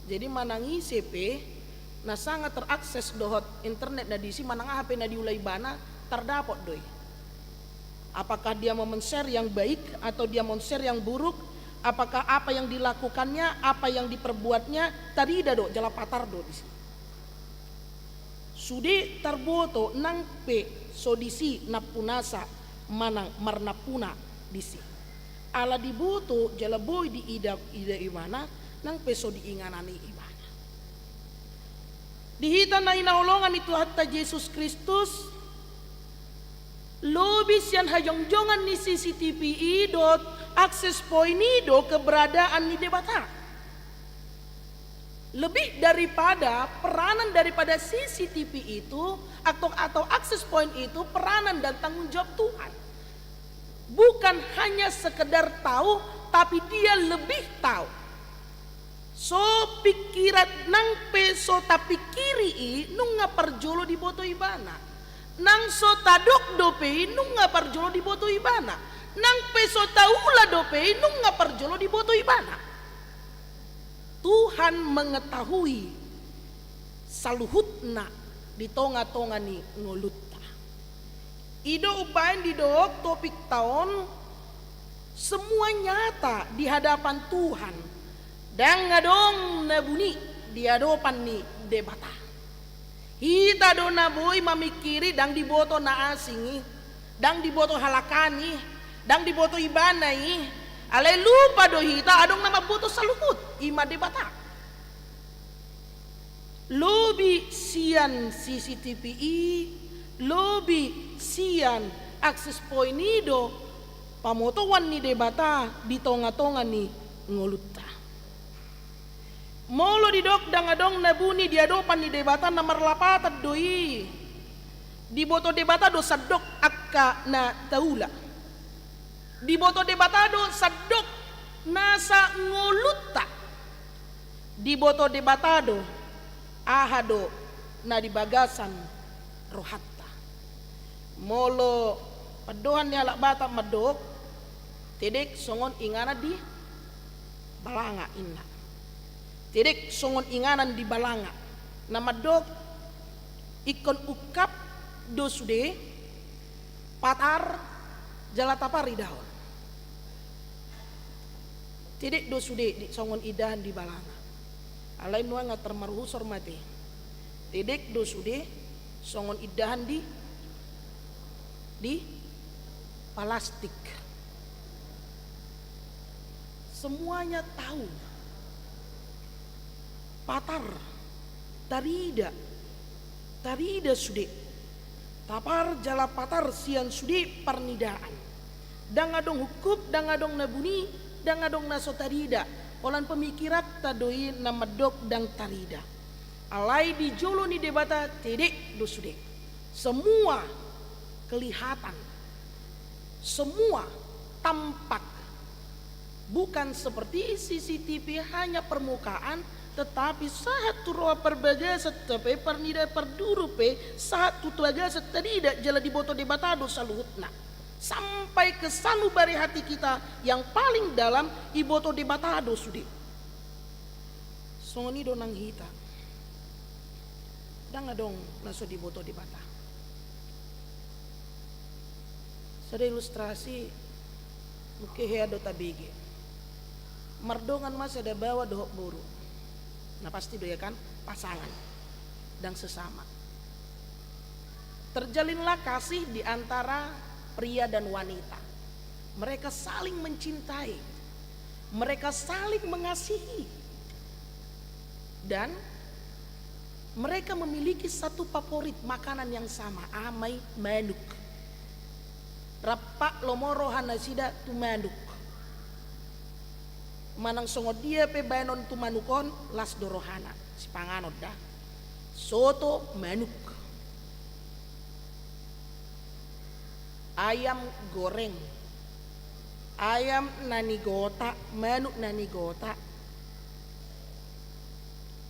Jadi manang ise pe na sanga terakses dohot internet na disi, manang aha pe na diula ibana, tardapot do i. Apakah dia mau men-share yang baik atau dia mau share yang buruk? Apakah apa yang dilakukannya, apa yang diperbuatnya, tarida do jala patar do disi. Sude tarboto nang pe so disi nampunasa manang marnampuna disi. Ala diboto jala boi diida, ida ibana, nang pe so diinganan i ibana. Di hita na hinaholongan ni Tuhanta Jesus Kristus, lobi sian hajongjongan ni C C T V i dohot access point i do keberadaan ni Debata. Lebih daripada peranan daripada C C T V itu atau, atau access point itu peranan dan tanggung jawab Tuhan. Bukan hanya sekedar tahu, tapi dia lebih tahu. So pikiran nang pe so tapikiri i nunga parjolo diboto ibana. Nang so tadok dope i nunga parjolo diboto ibana. Nang pe so taula dope i nunga parjolo diboto ibana. Tuhan mengetahui saluhutna di tonga-tonga ni ngolunta. I do umbaen didok topikta on, semua nyata di hadapan Tuhan, ndang adong na buni di adopan ni Debata. Hita do na boi mamikiri ndang diboto na asing i, ndang diboto halak an i, ndang diboto ibana i. Alai lupa do hita adong na mamboto saluhut, i ma Debata. Lobi sian C C T V i, lobi sian access point i do pamotoan ni Debata di tonga-tonga ni ngolunta. Molo didok ndang adong na buni di adopan ni Debata, na marlapatan do i. Diboto Debata do sandok angka na taula. Diboto Debata do sandok nasa ngolunta. Diboto Debata do aha do na di bagasan rohanta. Molo pandohan ni halak Batak mandok, tedek songon inganan di balanga, inna. Tedek songon inganan di balanga. Na mandok ingkon ungkap do sude, patar jala tapar idaon. Tedek do sude di, songon indahan di balanga. Alai nuaeng antar marhusor ma te. Tedek do sude songon indahan di, di palastik. Semuanya tahu. Patar, tarida, tarida sude. Tapar jala patar sian sude parnidaan. Ndang adong ungkup, ndang adong na buni, ndang adong na so tarida. Holan pemikiranta do i na mandok ndang tarida. Alai di jolo ni Debata tedek do sude. Semua kelihatan, semua tampak. Bukan seperti C C T V hanya permukaan, tetapi sahat tu roha parbagasan pe, parnida parduru pe, sahat tu bagasan tarida jala diboto Debata do saluhutna. Sampai ke sanubari hati kita yang paling dalam, diboto Debata do sude. Songon i do nang hita. Ndang adong na so diboto Debata. Sada ilustrasi, mungkin hea do tabege. Mardongan ma sada baoa dohot boru. Na pasti do, ya kan? Pasangan. Ndang sesama. Terjalinlah kasih di antara pria dan wanita. Mereka saling mencintai. Mereka saling mengasihi. Dan mereka memiliki satu favorit makanan yang sama, aha ma i, manuk. Rap lomo roha nasida tu manuk. Manang songon dia pe baenon tu manuk on, las do rohana, sipanganon da. Soto manuk. Ayam goreng. Ayam na nigota, manuk na nigota.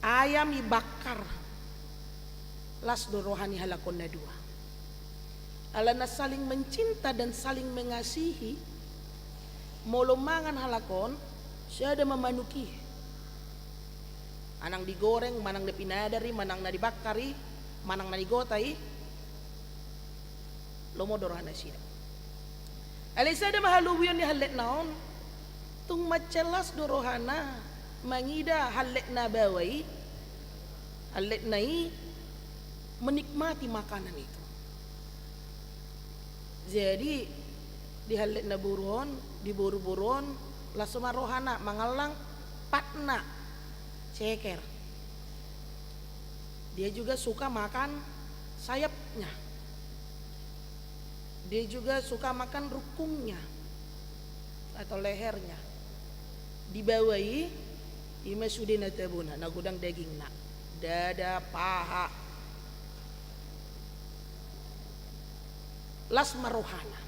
Ayam ibakar. Las do roha ni halak on na dua. Alana saling mencinta dan saling mengasihi, molo mangan halak on, sada ma manuk i. Manang digoreng, manang na pinadar i, manang na dibakar i, manang na nigota i, lomo do roha nasida. Alai sada ma halobion ni halletna on, tung mansai las do rohana mangida halletna baoa i, halletna i menikmati makanan itu. Jadi, di halletna boru on, di boru-boru on, las ma rohana mangallang patna, ceker. Dia juga suka makan sayapnya. Dia juga suka makan rukungnya atau lehernya. Di baoa i, i ma sude na tabona, na godang dagingna. Dada, paha. Las ma rohana.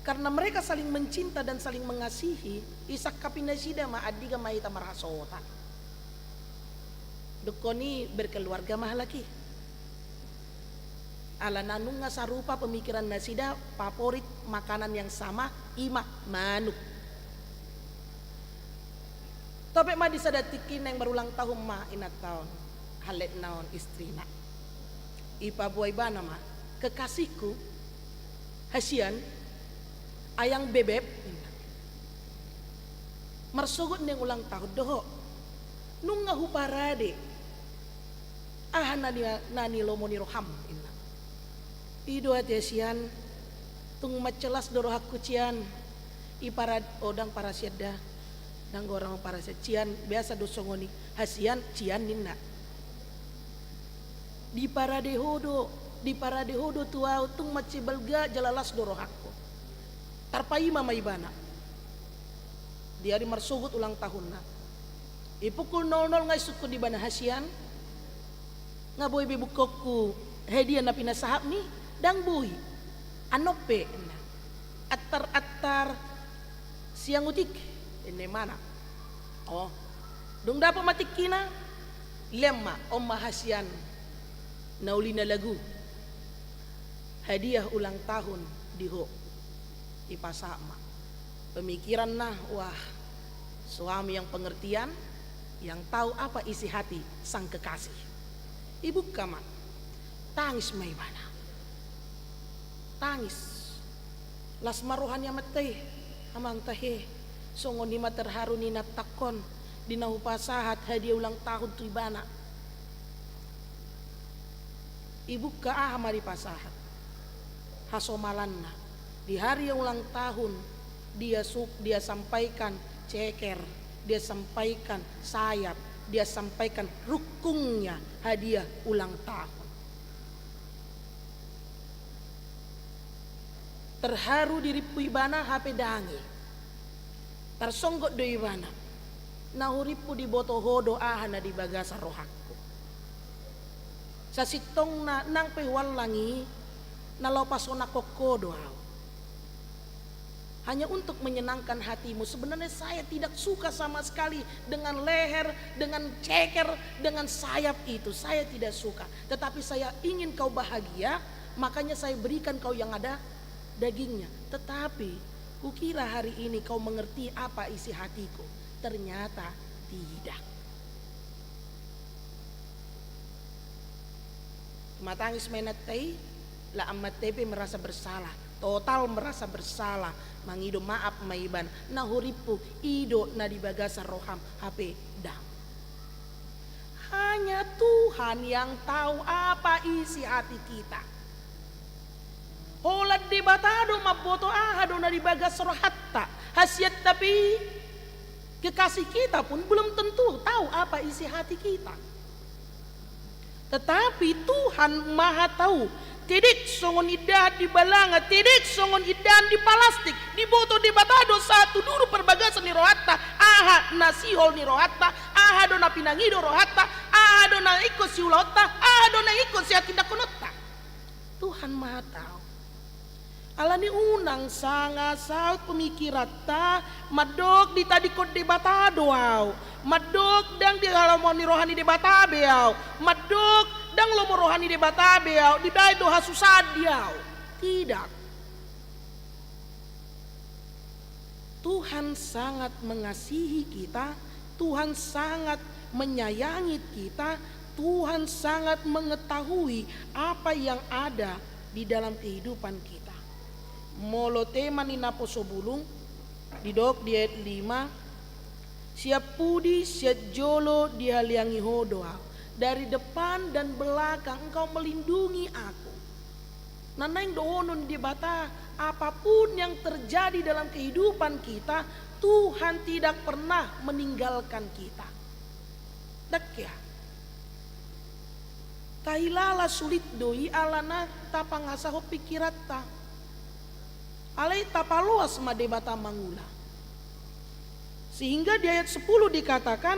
Karena mereka saling mencinta dan saling mengasihi, isangkapi nasida ma, andigan ma hita marhasohotan. Dungkon i berkeluarga ma halak i. Alana nunga sarupa pemikiran nasida, favorit makanan yang sama, i ma manuk. Topet ma di sada tingki naeng marulang tahun ma inanta on, halletna on, istrina. Ipaboa ibana ma, "Kekasihku, hasian, ayang bebeb," ninna. "Marsogot naeng ulang tahun do ho. Nunga huparade aha na ni, na nilomo ni roham," ninna. "I do ate, hasian, tung mansai las do rohangku, cian. Iparade, oh, ndang parasian da. Ndang godang parasian, cian, biasa do songon i, hasian, cian," ninna. "Diparade ho do, diparade ho do tu ahu, tung mansai balga jala las do rohangku." Tarpaima ma ibana. Di ari marsogot ulang tahunna, i pukul nol nol nga isungkun ibana, "Hasian, nga boi be bungkaonku hadiah na pinasahatmi?" "Ndang boi." "Annon pe," ninna. "Attar-attar siang utik," ninna ibana. Oh, dung dapot ma tingkina, lean ma, "On ma, hasian, na uli na lagu, hadiah ulang tahun di ho." Ipasahat ma. Pemikiranna, wah, suami yang pengertian, yang tahu apa isi hati sang kekasih. Ibungka ma. Tangis ma ibana. Tangis. Las ma roha ni amanta i. "Amang tahe, songon i ma terharu ni inantangkon di na hupasahat hadiah ulang tahun tu ibana." Ibungka, aha ma dipasahat? Hasomalanna. Di hari ulang tahun, dia su-, dia sampaikan ceker, dia sampaikan sayap, dia sampaikan rukungnya hadiah ulang tahun. Terharu dirimpu ibana, hape ndang i. Tarsonggot do ibana. "Na hurimpu diboto ho do aha na di bagasan rohangku. Sasintongna nang pe huallang i, na laho pasonangkon ho do ahu. Hanya untuk menyenangkan hatimu. Sebenarnya saya tidak suka sama sekali dengan leher, dengan ceker, dengan sayap itu. Saya tidak suka. Tetapi saya ingin kau bahagia, makanya saya berikan kau yang ada dagingnya. Tetapi kukira hari ini kau mengerti apa isi hatiku. Ternyata tidak." Matangis ma inanta i, la amanta i pe merasa bersalah, total merasa bersalah, mangido maaf ma ibana. "Na hurimpu, i do na di bagasan roham, hape ndang." Hanya Tuhan yang tahu apa isi hati kita. Holan Debata do mamboto aha do na di bagas rohanta. Hasian, tapi kekasih kita pun belum tentu tahu apa isi hati kita. Tetapi Tuhan Maha Tahu. Tedek songon indahan di balanga, tedek songon indahan di palastik, diboto Debata do sahat tu duru parbagasan ni rohanta, aha na sihol ni rohanta, Aha do na pinangido rohanta, aha do na ingkon siulaonta, aha do na ingkon sihatindangkononta. Tuhan ma tahu. Alani unang sanga saut pemikiranta, mandok ditadingkon Debata do ahu, mandok ndang dihalomohon ni roha ni Debata be ahu, mandok ndang lomo roha ni Debata be ahu, dibaen do hasusaan di ahu. Tidak. Tuhan sangat mengasihi kita, Tuhan sangat menyayangi kita, Tuhan sangat mengetahui apa yang ada di dalam kehidupan kita. Molo tema ni naposobulung, didok di ayat lima, sian pudi, sian jolo dihaliangi Ho do ahu. Dari depan dan belakang Engkau melindungi aku. Na naeng dohonon Debata, apapun yang terjadi dalam kehidupan kita, Tuhan tidak pernah meninggalkan kita. Dang hea. Tahilala sulit do i alana tapangasahon pikiranta. Alai tapaloas ma Debata mangula. Sehingga di ayat sepuluh dikatakan,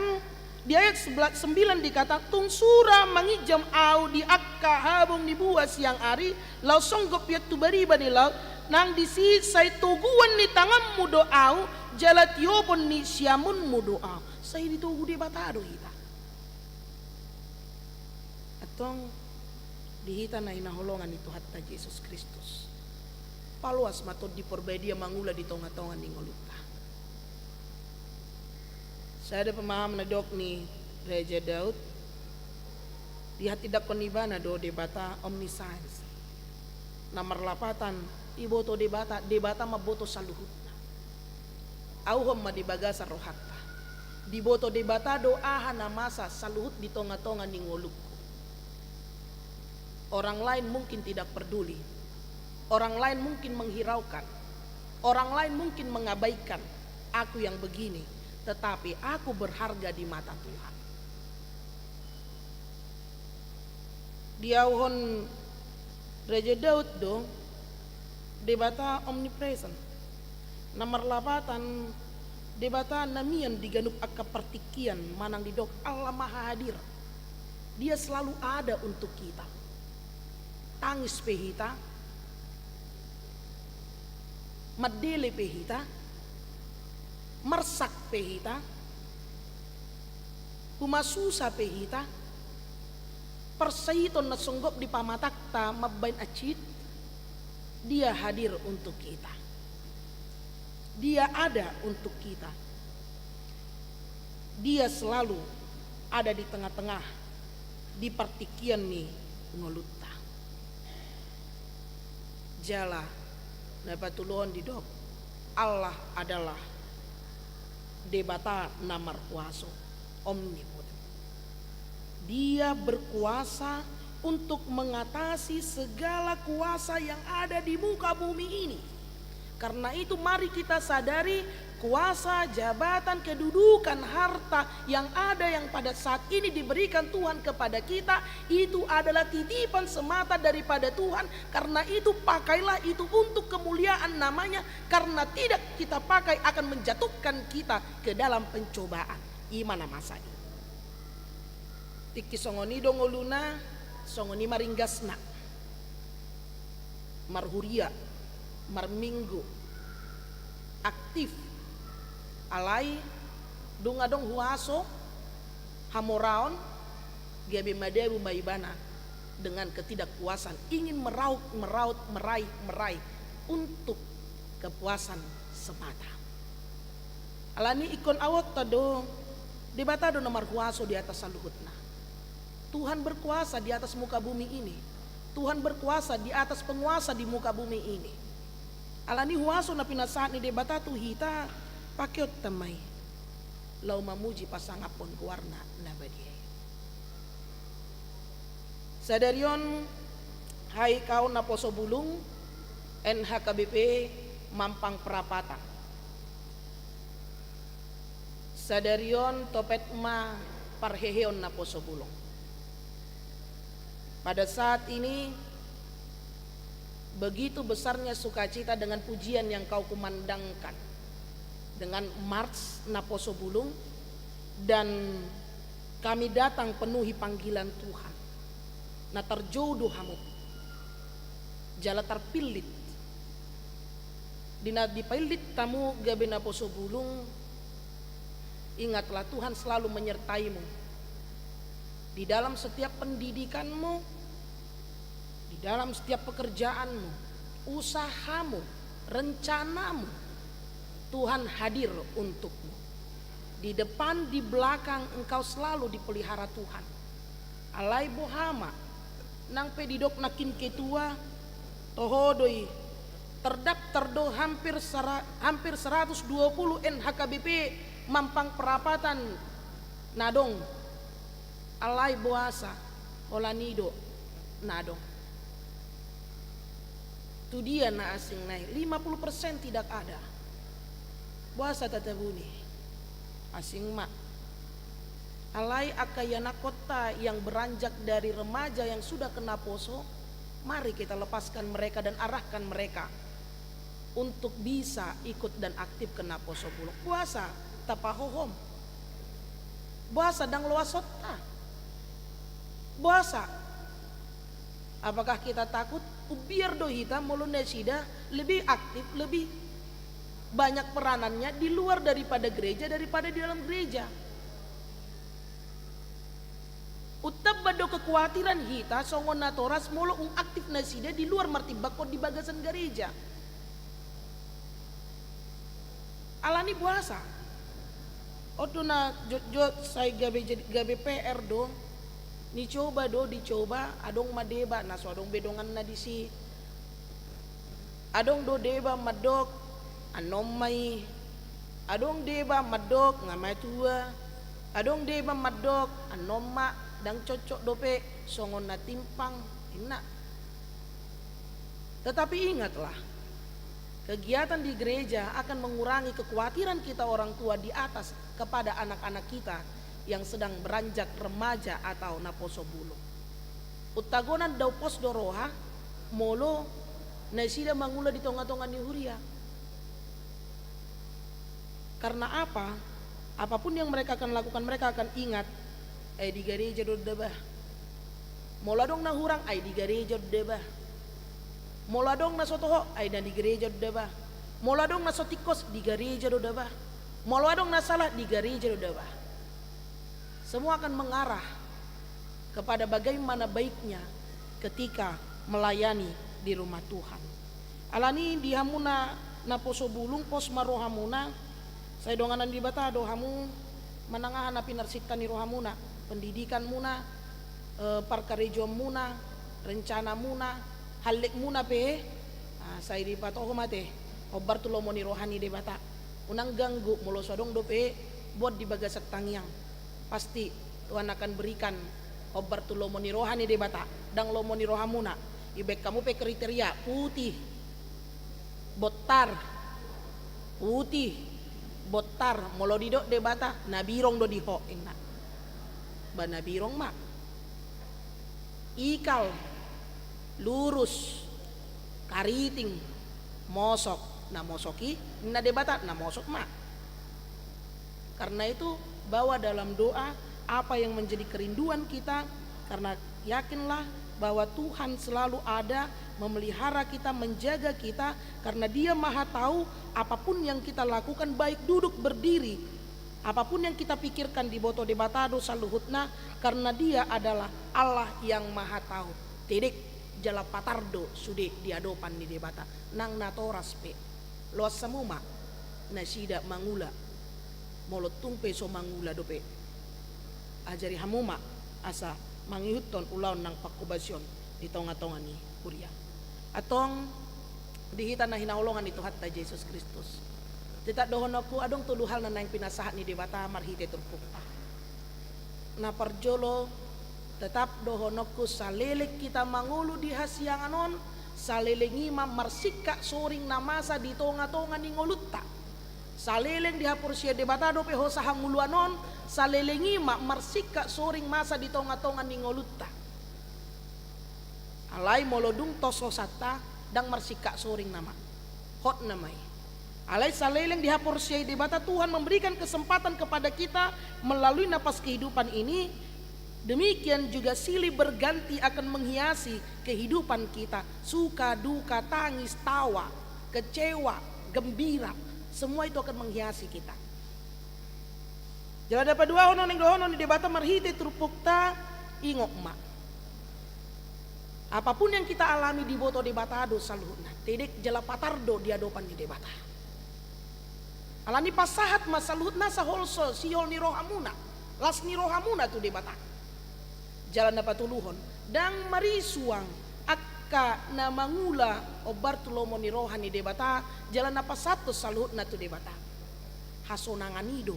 di ayat sebelas, sembilan dikatakan, tung sura manginjam ahu di angka habong ni bua siang ari, laos songgop hian tu bariba ni laut, nang disi sai toguon ni tanganmu do ahu, jala tiopon ni siamunmu do ahu. Sai ditogu Debata do hita. Antong di hita na hinaholongan ni Tuhanta Jesus Kristus, paloas ma Tondi Porbadia mangula di tongatonga ni ngolunta. Sada pemahaman na didok ni Raja Daud, dihatindangkon ibana do Debata omniscience. Na marlapatan, diboto Debata, Debata mamboto saluhutna. Auhon ma di bagasan rohanta. Diboto Debata do aha na masa saluhut di tongatonga ni ngolungku. Orang lain mungkin tidak peduli. Orang lain mungkin menghiraukan. Orang lain mungkin mengabaikan aku yang begini, tetapi aku berharga di mata Tuhan. Diauhon Raja Daud do Debata omnipresent. Na marlapatan Debata na mian di ganup angka partingkian manang didok Allah Maha Hadir. Dia selalu ada untuk kita. Tangis pe hita, mandele pe hita, marsak pe hita, humasusa pe hita, parsaiton na songgop di pamatangta mambaen acit, Dia hadir untuk kita. Dia ada untuk kita. Dia selalu ada di tengah-tengah, di partingkian ni ngolunta. Jala na patoluhon didok, Allah adalah Debata na markuaso, omnipoten. Dia berkuasa untuk mengatasi segala kuasa yang ada di muka bumi ini. Karena itu, mari kita sadari kuasa, jabatan, kedudukan, harta yang ada, yang pada saat ini diberikan Tuhan kepada kita, itu adalah titipan semata daripada Tuhan. Karena itu, pakailah itu untuk kemuliaan namanya, karena tidak kita pakai akan menjatuhkan kita ke dalam pencobaan. I ma na masa i. Tingki songon i do ngoluna, songon i ma ringgasna. Marhuria, marminggu, aktif. Alai dung adong huaso, hamoraon, gabe madabu ma ibana dengan ketidakpuasan, ingin meraup, meraut, meraih, meraih untuk kepuasan semata. Alani ingkon aonta do, Debata do na marhuaso di atas saluhutna. Tuhan berkuasa di atas muka bumi ini. Tuhan berkuasa di atas penguasa di muka bumi ini. Alani huaso na pinasahat ni Debata tu hita, pakeonta ma i laho mamuji pasangaphon goarna na badia i. Sadari on, HKBP Mampang Prapatan. Sadari on topet ma parheheon naposobulung. Pada saat ini, begitu besarnya sukacita dengan pujian yang kau kumandangkan, dengan mars naposobulung, dan Kami datang penuhi panggilan Tuhan. Na tarjou do hamu jala tarpillit. Di na dipaillit hamu gabe naposo bulung, ingatlah Tuhan selalu menyertaimu di dalam setiap pendidikanmu, di dalam setiap pekerjaanmu, usahamu, rencanamu, Tuhan hadir untukmu. Di depan, di belakang, engkau selalu dipelihara Tuhan. Alai boha ma, nang pe didok nangkin ketua, toho do i, terdaftar do hampir sera-, hampir seratus dua puluh N H K B P Mampang Perapatan na adong. Alai boasa, holan i do na adong. Tu dia na asing nai, lima puluh persen tidak ada. Boasa tatabuni? Asing ma. Alai angka ianakhonta yang beranjak dari remaja yang sudah kena poso, mari kita lepaskan mereka dan arahkan mereka untuk bisa ikut dan aktif kena poso bulung. Boasa tapahohom? Boasa ndang loasonta? Boasa? Apakah kita takut? Umbiar do hita molo nasida lebih aktif, lebih banyak peranannya di luar daripada gereja daripada di dalam gereja. Untamba do kekuatiran hita songon natoras molo ung aktif nasida di luar martimbangkon di bagasan gareja. Alani boasa? On do na jotjot sai gabe jadi, gabe P R do. Nicoba do, dicoba, adong ma deba, na so adong be donganna disi. Adong do deba mandok, annon ma i. Adong deba mandok, nga matua. Adong deba mandok, annon ma, ndang cocok dope, songon na timpang, inna. Tetapi ingatlah, kegiatan di gereja akan mengurangi kekhawatiran kita orang tua di atas kepada anak-anak kita yang sedang beranjak remaja atau naposo bulung. Untagonan dao pos do roha, molo nasida mangula di tonga-tonga ni huria. Karena apa? Apapun yang mereka akan lakukan, mereka akan ingat, ai di gareja do deba. Molo adong na hurang, ai di gareja do deba. Molo adong na so toho, ai na di gareja do deba. Molo adong na so tingkos, di gareja do deba. Molo adong na salah, di gareja do deba. Semua akan mengarah kepada bagaimana baiknya ketika melayani di rumah Tuhan. Alani di hamuna naposo bulung, pos ma rohamuna, sai donganan Debata do hamu manang aha na pinarsinta ni rohamuna, pendidikanmuna, eh, parkarejoanmuna, rencanamuna, hallekmuna pe, ah, sai dipatoho ma te, hombar tu lomo ni roha ni Debata. Unang ganggu, molo so adong dope buat di bagasan tangiang. Pasti Tuhan akan berikan hombar tu lomo ni roha ni Debata, ndang lomo ni rohamuna. Ibaen hamu pe kriteria, putih, bontar, putih, bontar, molo didok Debata, na birong do di ho, inna. Ba na birong ma. Ikal, lurus, kariting, mosok, na mosok i, inna Debata, na mosok ma. Karena itu, bawa dalam doa apa yang menjadi kerinduan kita, karena yakinlah bahwa Tuhan selalu ada memelihara kita, menjaga kita, karena Dia Maha Tahu apapun yang kita lakukan, baik duduk, berdiri, apapun yang kita pikirkan, diboto Debata do saluhutna, karena Dia adalah Allah yang Maha Tahu. Tedek jala patar do sude di adopan ni Debata, nang natoras pe. Loas hamu ma nasida mangula, molo tung pe so mangula dope. Ajari hamu ma asa mangihuthon ulaon nang pangkobasion di tonga-tonga ni huria. Antong di hita na hinaholongan ni Tuhanta Jesus Kristus, tetap dohononku, adong tolu hal na naeng pinasahat ni Debata marhite turpukta. Na parjolo, tetap dohononku, saleleng hita mangolu di hasiangan on, saleleng i ma marsingkat soring na masa di tonga-tonga ni ngolunta. Saleleng dihaporseai Debata dope ho sahangoluan on, saleleng i ma marsingkat soring masa di tonga-tonga ni ngolunta. Alai molo dung tos hosanta, ndang marsingkat soring nama. Hot nama i. Alai saleleng dihaporseai Debata, Tuhan memberikan kesempatan kepada kita melalui napas kehidupan ini. Demikian juga silih berganti akan menghiasi kehidupan kita. Suka, duka, tangis, tawa, kecewa, gembira, semua itu akan menghiasi kita. Jala na paduahon, naeng dohonon ni Debata marhite turpukta, ingot ma. Apapun yang kita alami, diboto Debata do saluhutna. Tedek jala patar do di adopan ni Debata. Alani pasahat ma saluhutna asa holso sihol ni rohamuna, las ni rohamuna tu Debata. Jala na patoluhon, ndang marisuang angka na mangula hombar tu lomo ni roha ni Debata, jala na pasahathon saluhutna tu Debata. Hasonangan i do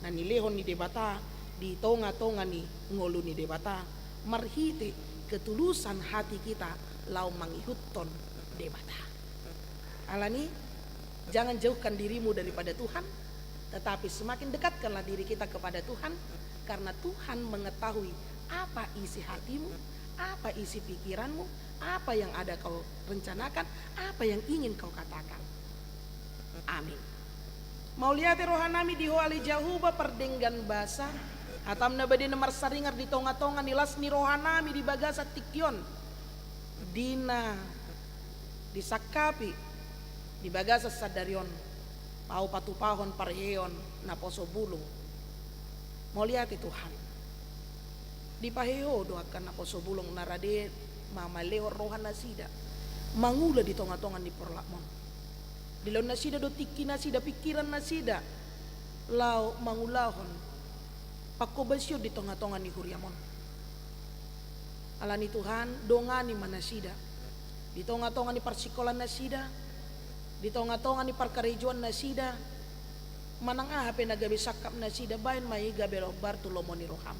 na nilehon ni Debata di tonga-tonga ni ngolu ni Debata, marhite ketulusan hati kita laho mangihuthon Debata. Alani, jangan jauhkan dirimu daripada Tuhan, tetapi semakin dekatkanlah diri kita kepada Tuhan, karena Tuhan mengetahui apa isi hatimu, apa isi pikiranmu, apa yang ada kau rencanakan, apa yang ingin kau katakan. Amin. Mauliate rohanami di Ho ale Jahowa pardenggan basa, hatam na badia na marsaringar di tonga-tonga ni las ni rohanami di bagasan tingki on, di na disangkapi di bagasan sadari on, laho patupahon parheheon naposo bulung. Mauliate Tuhan. Dipahehe Ho do angka naposo bulung na rade mamalehon rohanasida mangula di tonga-tonga ni porlakmon. Dilehon nasida do tingki nasida, pingkiran nasida, laho mangulahon pangkobasion di tonga-tonga ni huriam on. Alani Tuhan, dongani ma nasida di tonga-tonga ni parsikolaan nasida, di tonga-tonga ni parkarejoan nasida, manang aha pe na gabe sangkap nasida, baen ma i gabe hombar tu lomo ni roham.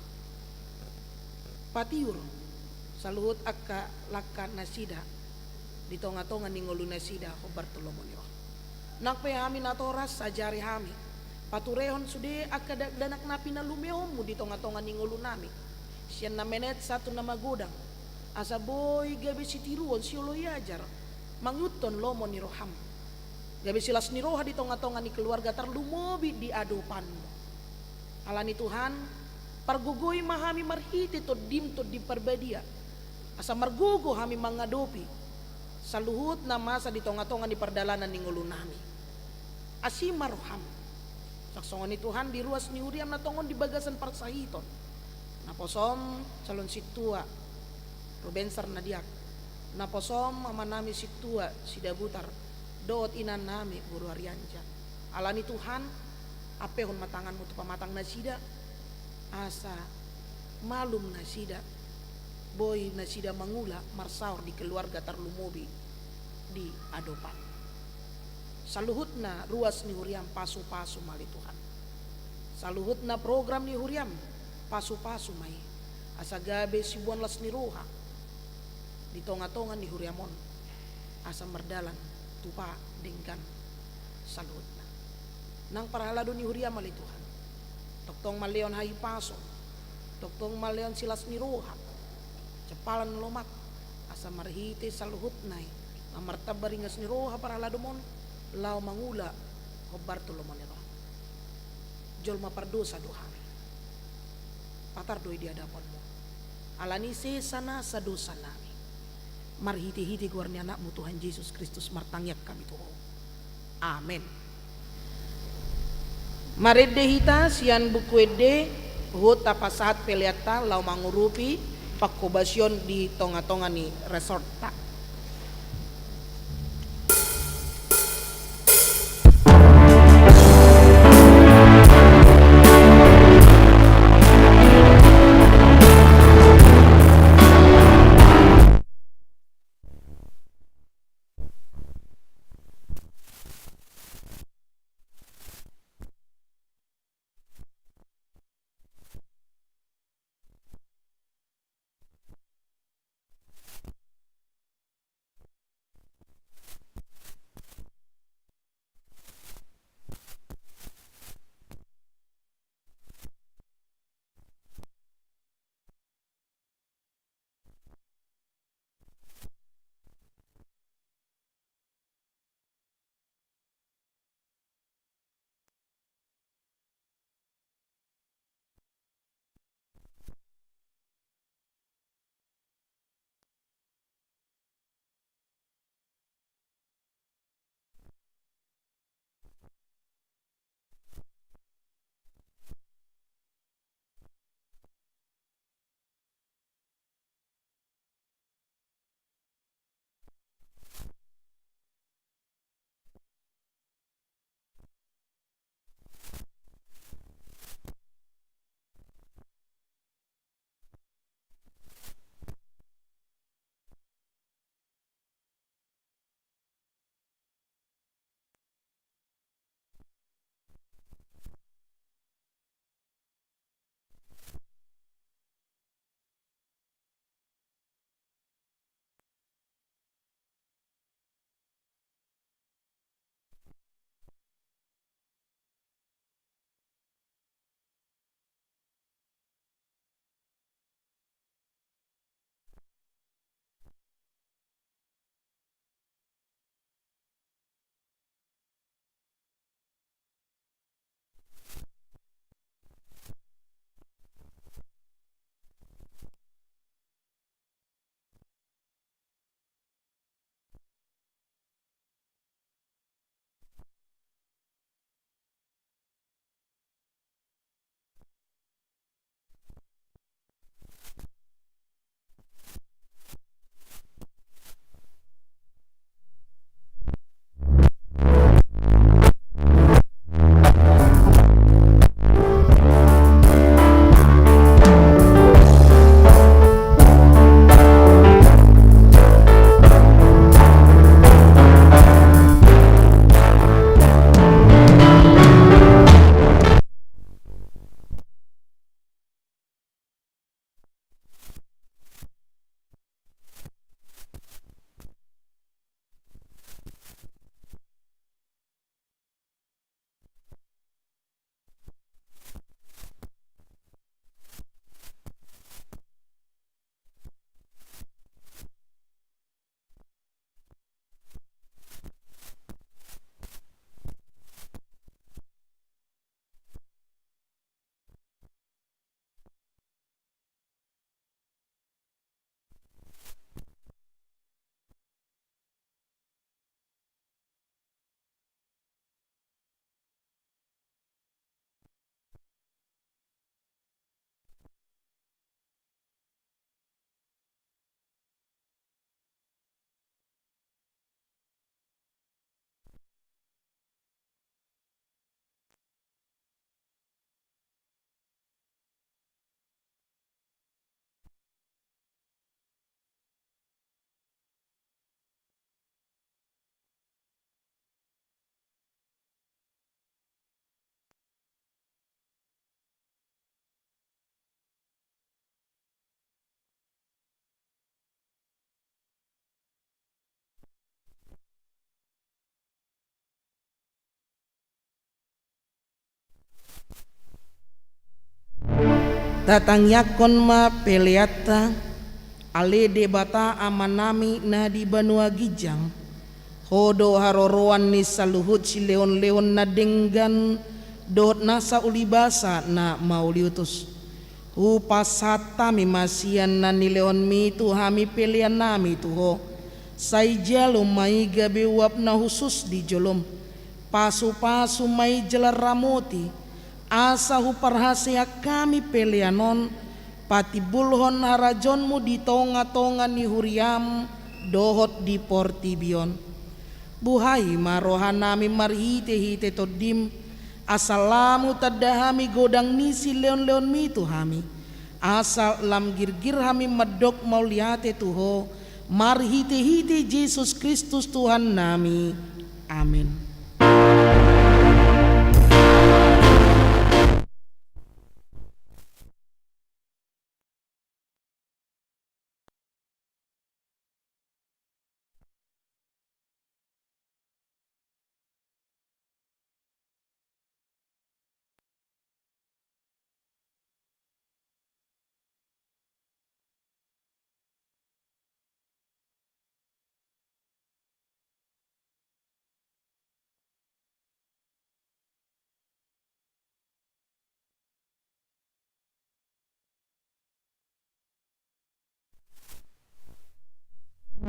Patiur saluhut angka langka nasida di tonga-tonga ni ngolu nasida hombar tu lomo ni roham. Nang pe hami natoras, ajari hami paturehon sude angka dakdanak na pinalumehonmu di tonga-tonga ni ngolunami, sian na menet sahat tu na magodang, asa boi gabe sitiruon, sioloi ajar mangihuthon lomo ni roham, gabe silas ni roha di tonga-tonga ni keluarga, tarlumobi di adopanmu. Alani Tuhan, pargogoi ma hami marhite Tondim, Tondi Parbadia, asa margogo hami mangadopi saluhut na masa di tonga-tonga ni pardalanan ni ngolunami. Asi ma roham. Sasongon i Tuhan, di ruas ni huriam na tongon di bagasan parsahiton, naposom calon sintua Ruben Sarnadiak, naposom amanami sintua Sidabutar, dohot inanami boru Arianja. Alani Tuhan, ampehon ma tanganmu tu pamatang nasida, asa malum nasida, boi nasida mangula marsaor di keluarga, tarlumobi di adopan. Saluhutna ruas ni huriam pasu-pasu ma ale Tuhan. Saluhutna program ni huriam pasu-pasu ma i, asa gabe siboan las ni roha di tonga-tonga ni huriam on, asa mardalan tupa denggan saluhutna. Nang parhalado ni huriam ale Tuhan, tongtong ma lehon hahipason, tongtong ma lehon silas ni roha, sempalan lomak, asa marhite saluhutna i na martamba ringas ni roha parhaladom on, laho mangula hombar tu lomo ni roham. Jolma pardosa do hami, patar do i di adopanmu. Alani sesa nasa dosanami, marhite-hite goar ni Anakmu Tuhan Jesus Kristus martangiang hami tu Ho. Amen. Marende hita sian Buku Ende, huhut tapasahat peleanta laho mangurupi pangkobasion di tonga-tonga ni resortta. Tatangiangkon ma peleanta. Ale Debata Amanami na di banua ginjang, Ho do haroroan ni saluhut silehonlehon na denggan dohot nasa ulibasa na mauliutus. Hupasahat hami ma sian na nilehonmi tu hami peleannami tu Ho. Sai jalo ma i gabe uap na hushus di jolom. Pasupasu ma i jala ramoti, asa huparhaseang hami pelean on patimbulhon harajaonmu di tongatonga ni huriam dohot di portibi on. Buhai ma rohanami marhitehite Tondim, asa lam hutanda hami godang ni silehonlehonmi tu hami, asa lam girgir hami mandok mauliate tu Ho, marhitehite Jesus Kristus Tuhannami. Amen.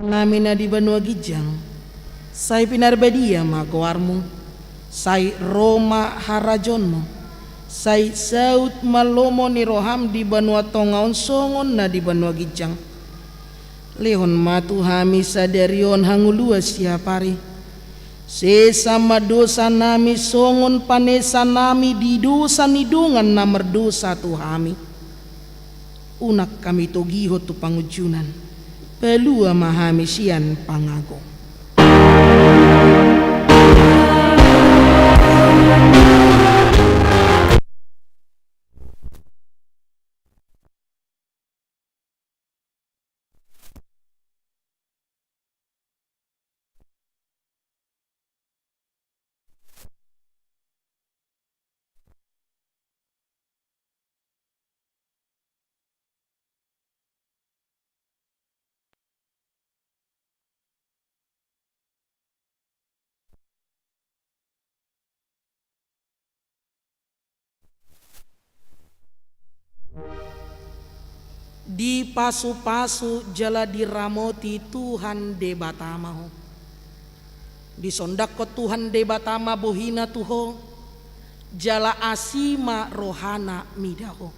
Amanami na di banua ginjang, sai pinarbadia ma goarmu, sai ro ma harajaonmu, sai saut ma lomo ni roham di banua tonga on songon na di banua ginjang. Lehon ma tu hami sadari on hangoluan siapari. Sesa ma dosanami songon panesanami di dosa ni dongan na mardosa tu hami. Unang hami togihon tu pangunjunan. Palua ma hami sian pangago. Dipasupasu jala diramoti Tuhan Debata ma ho. Disondangkon Tuhan Debata ma bohina tu ho, jala asi ma rohana mida ho.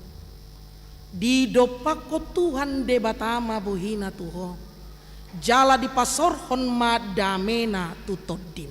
Didompakkon Tuhan Debata ma bohina tu ho, jala dipasaorhon ma damena tu tondim.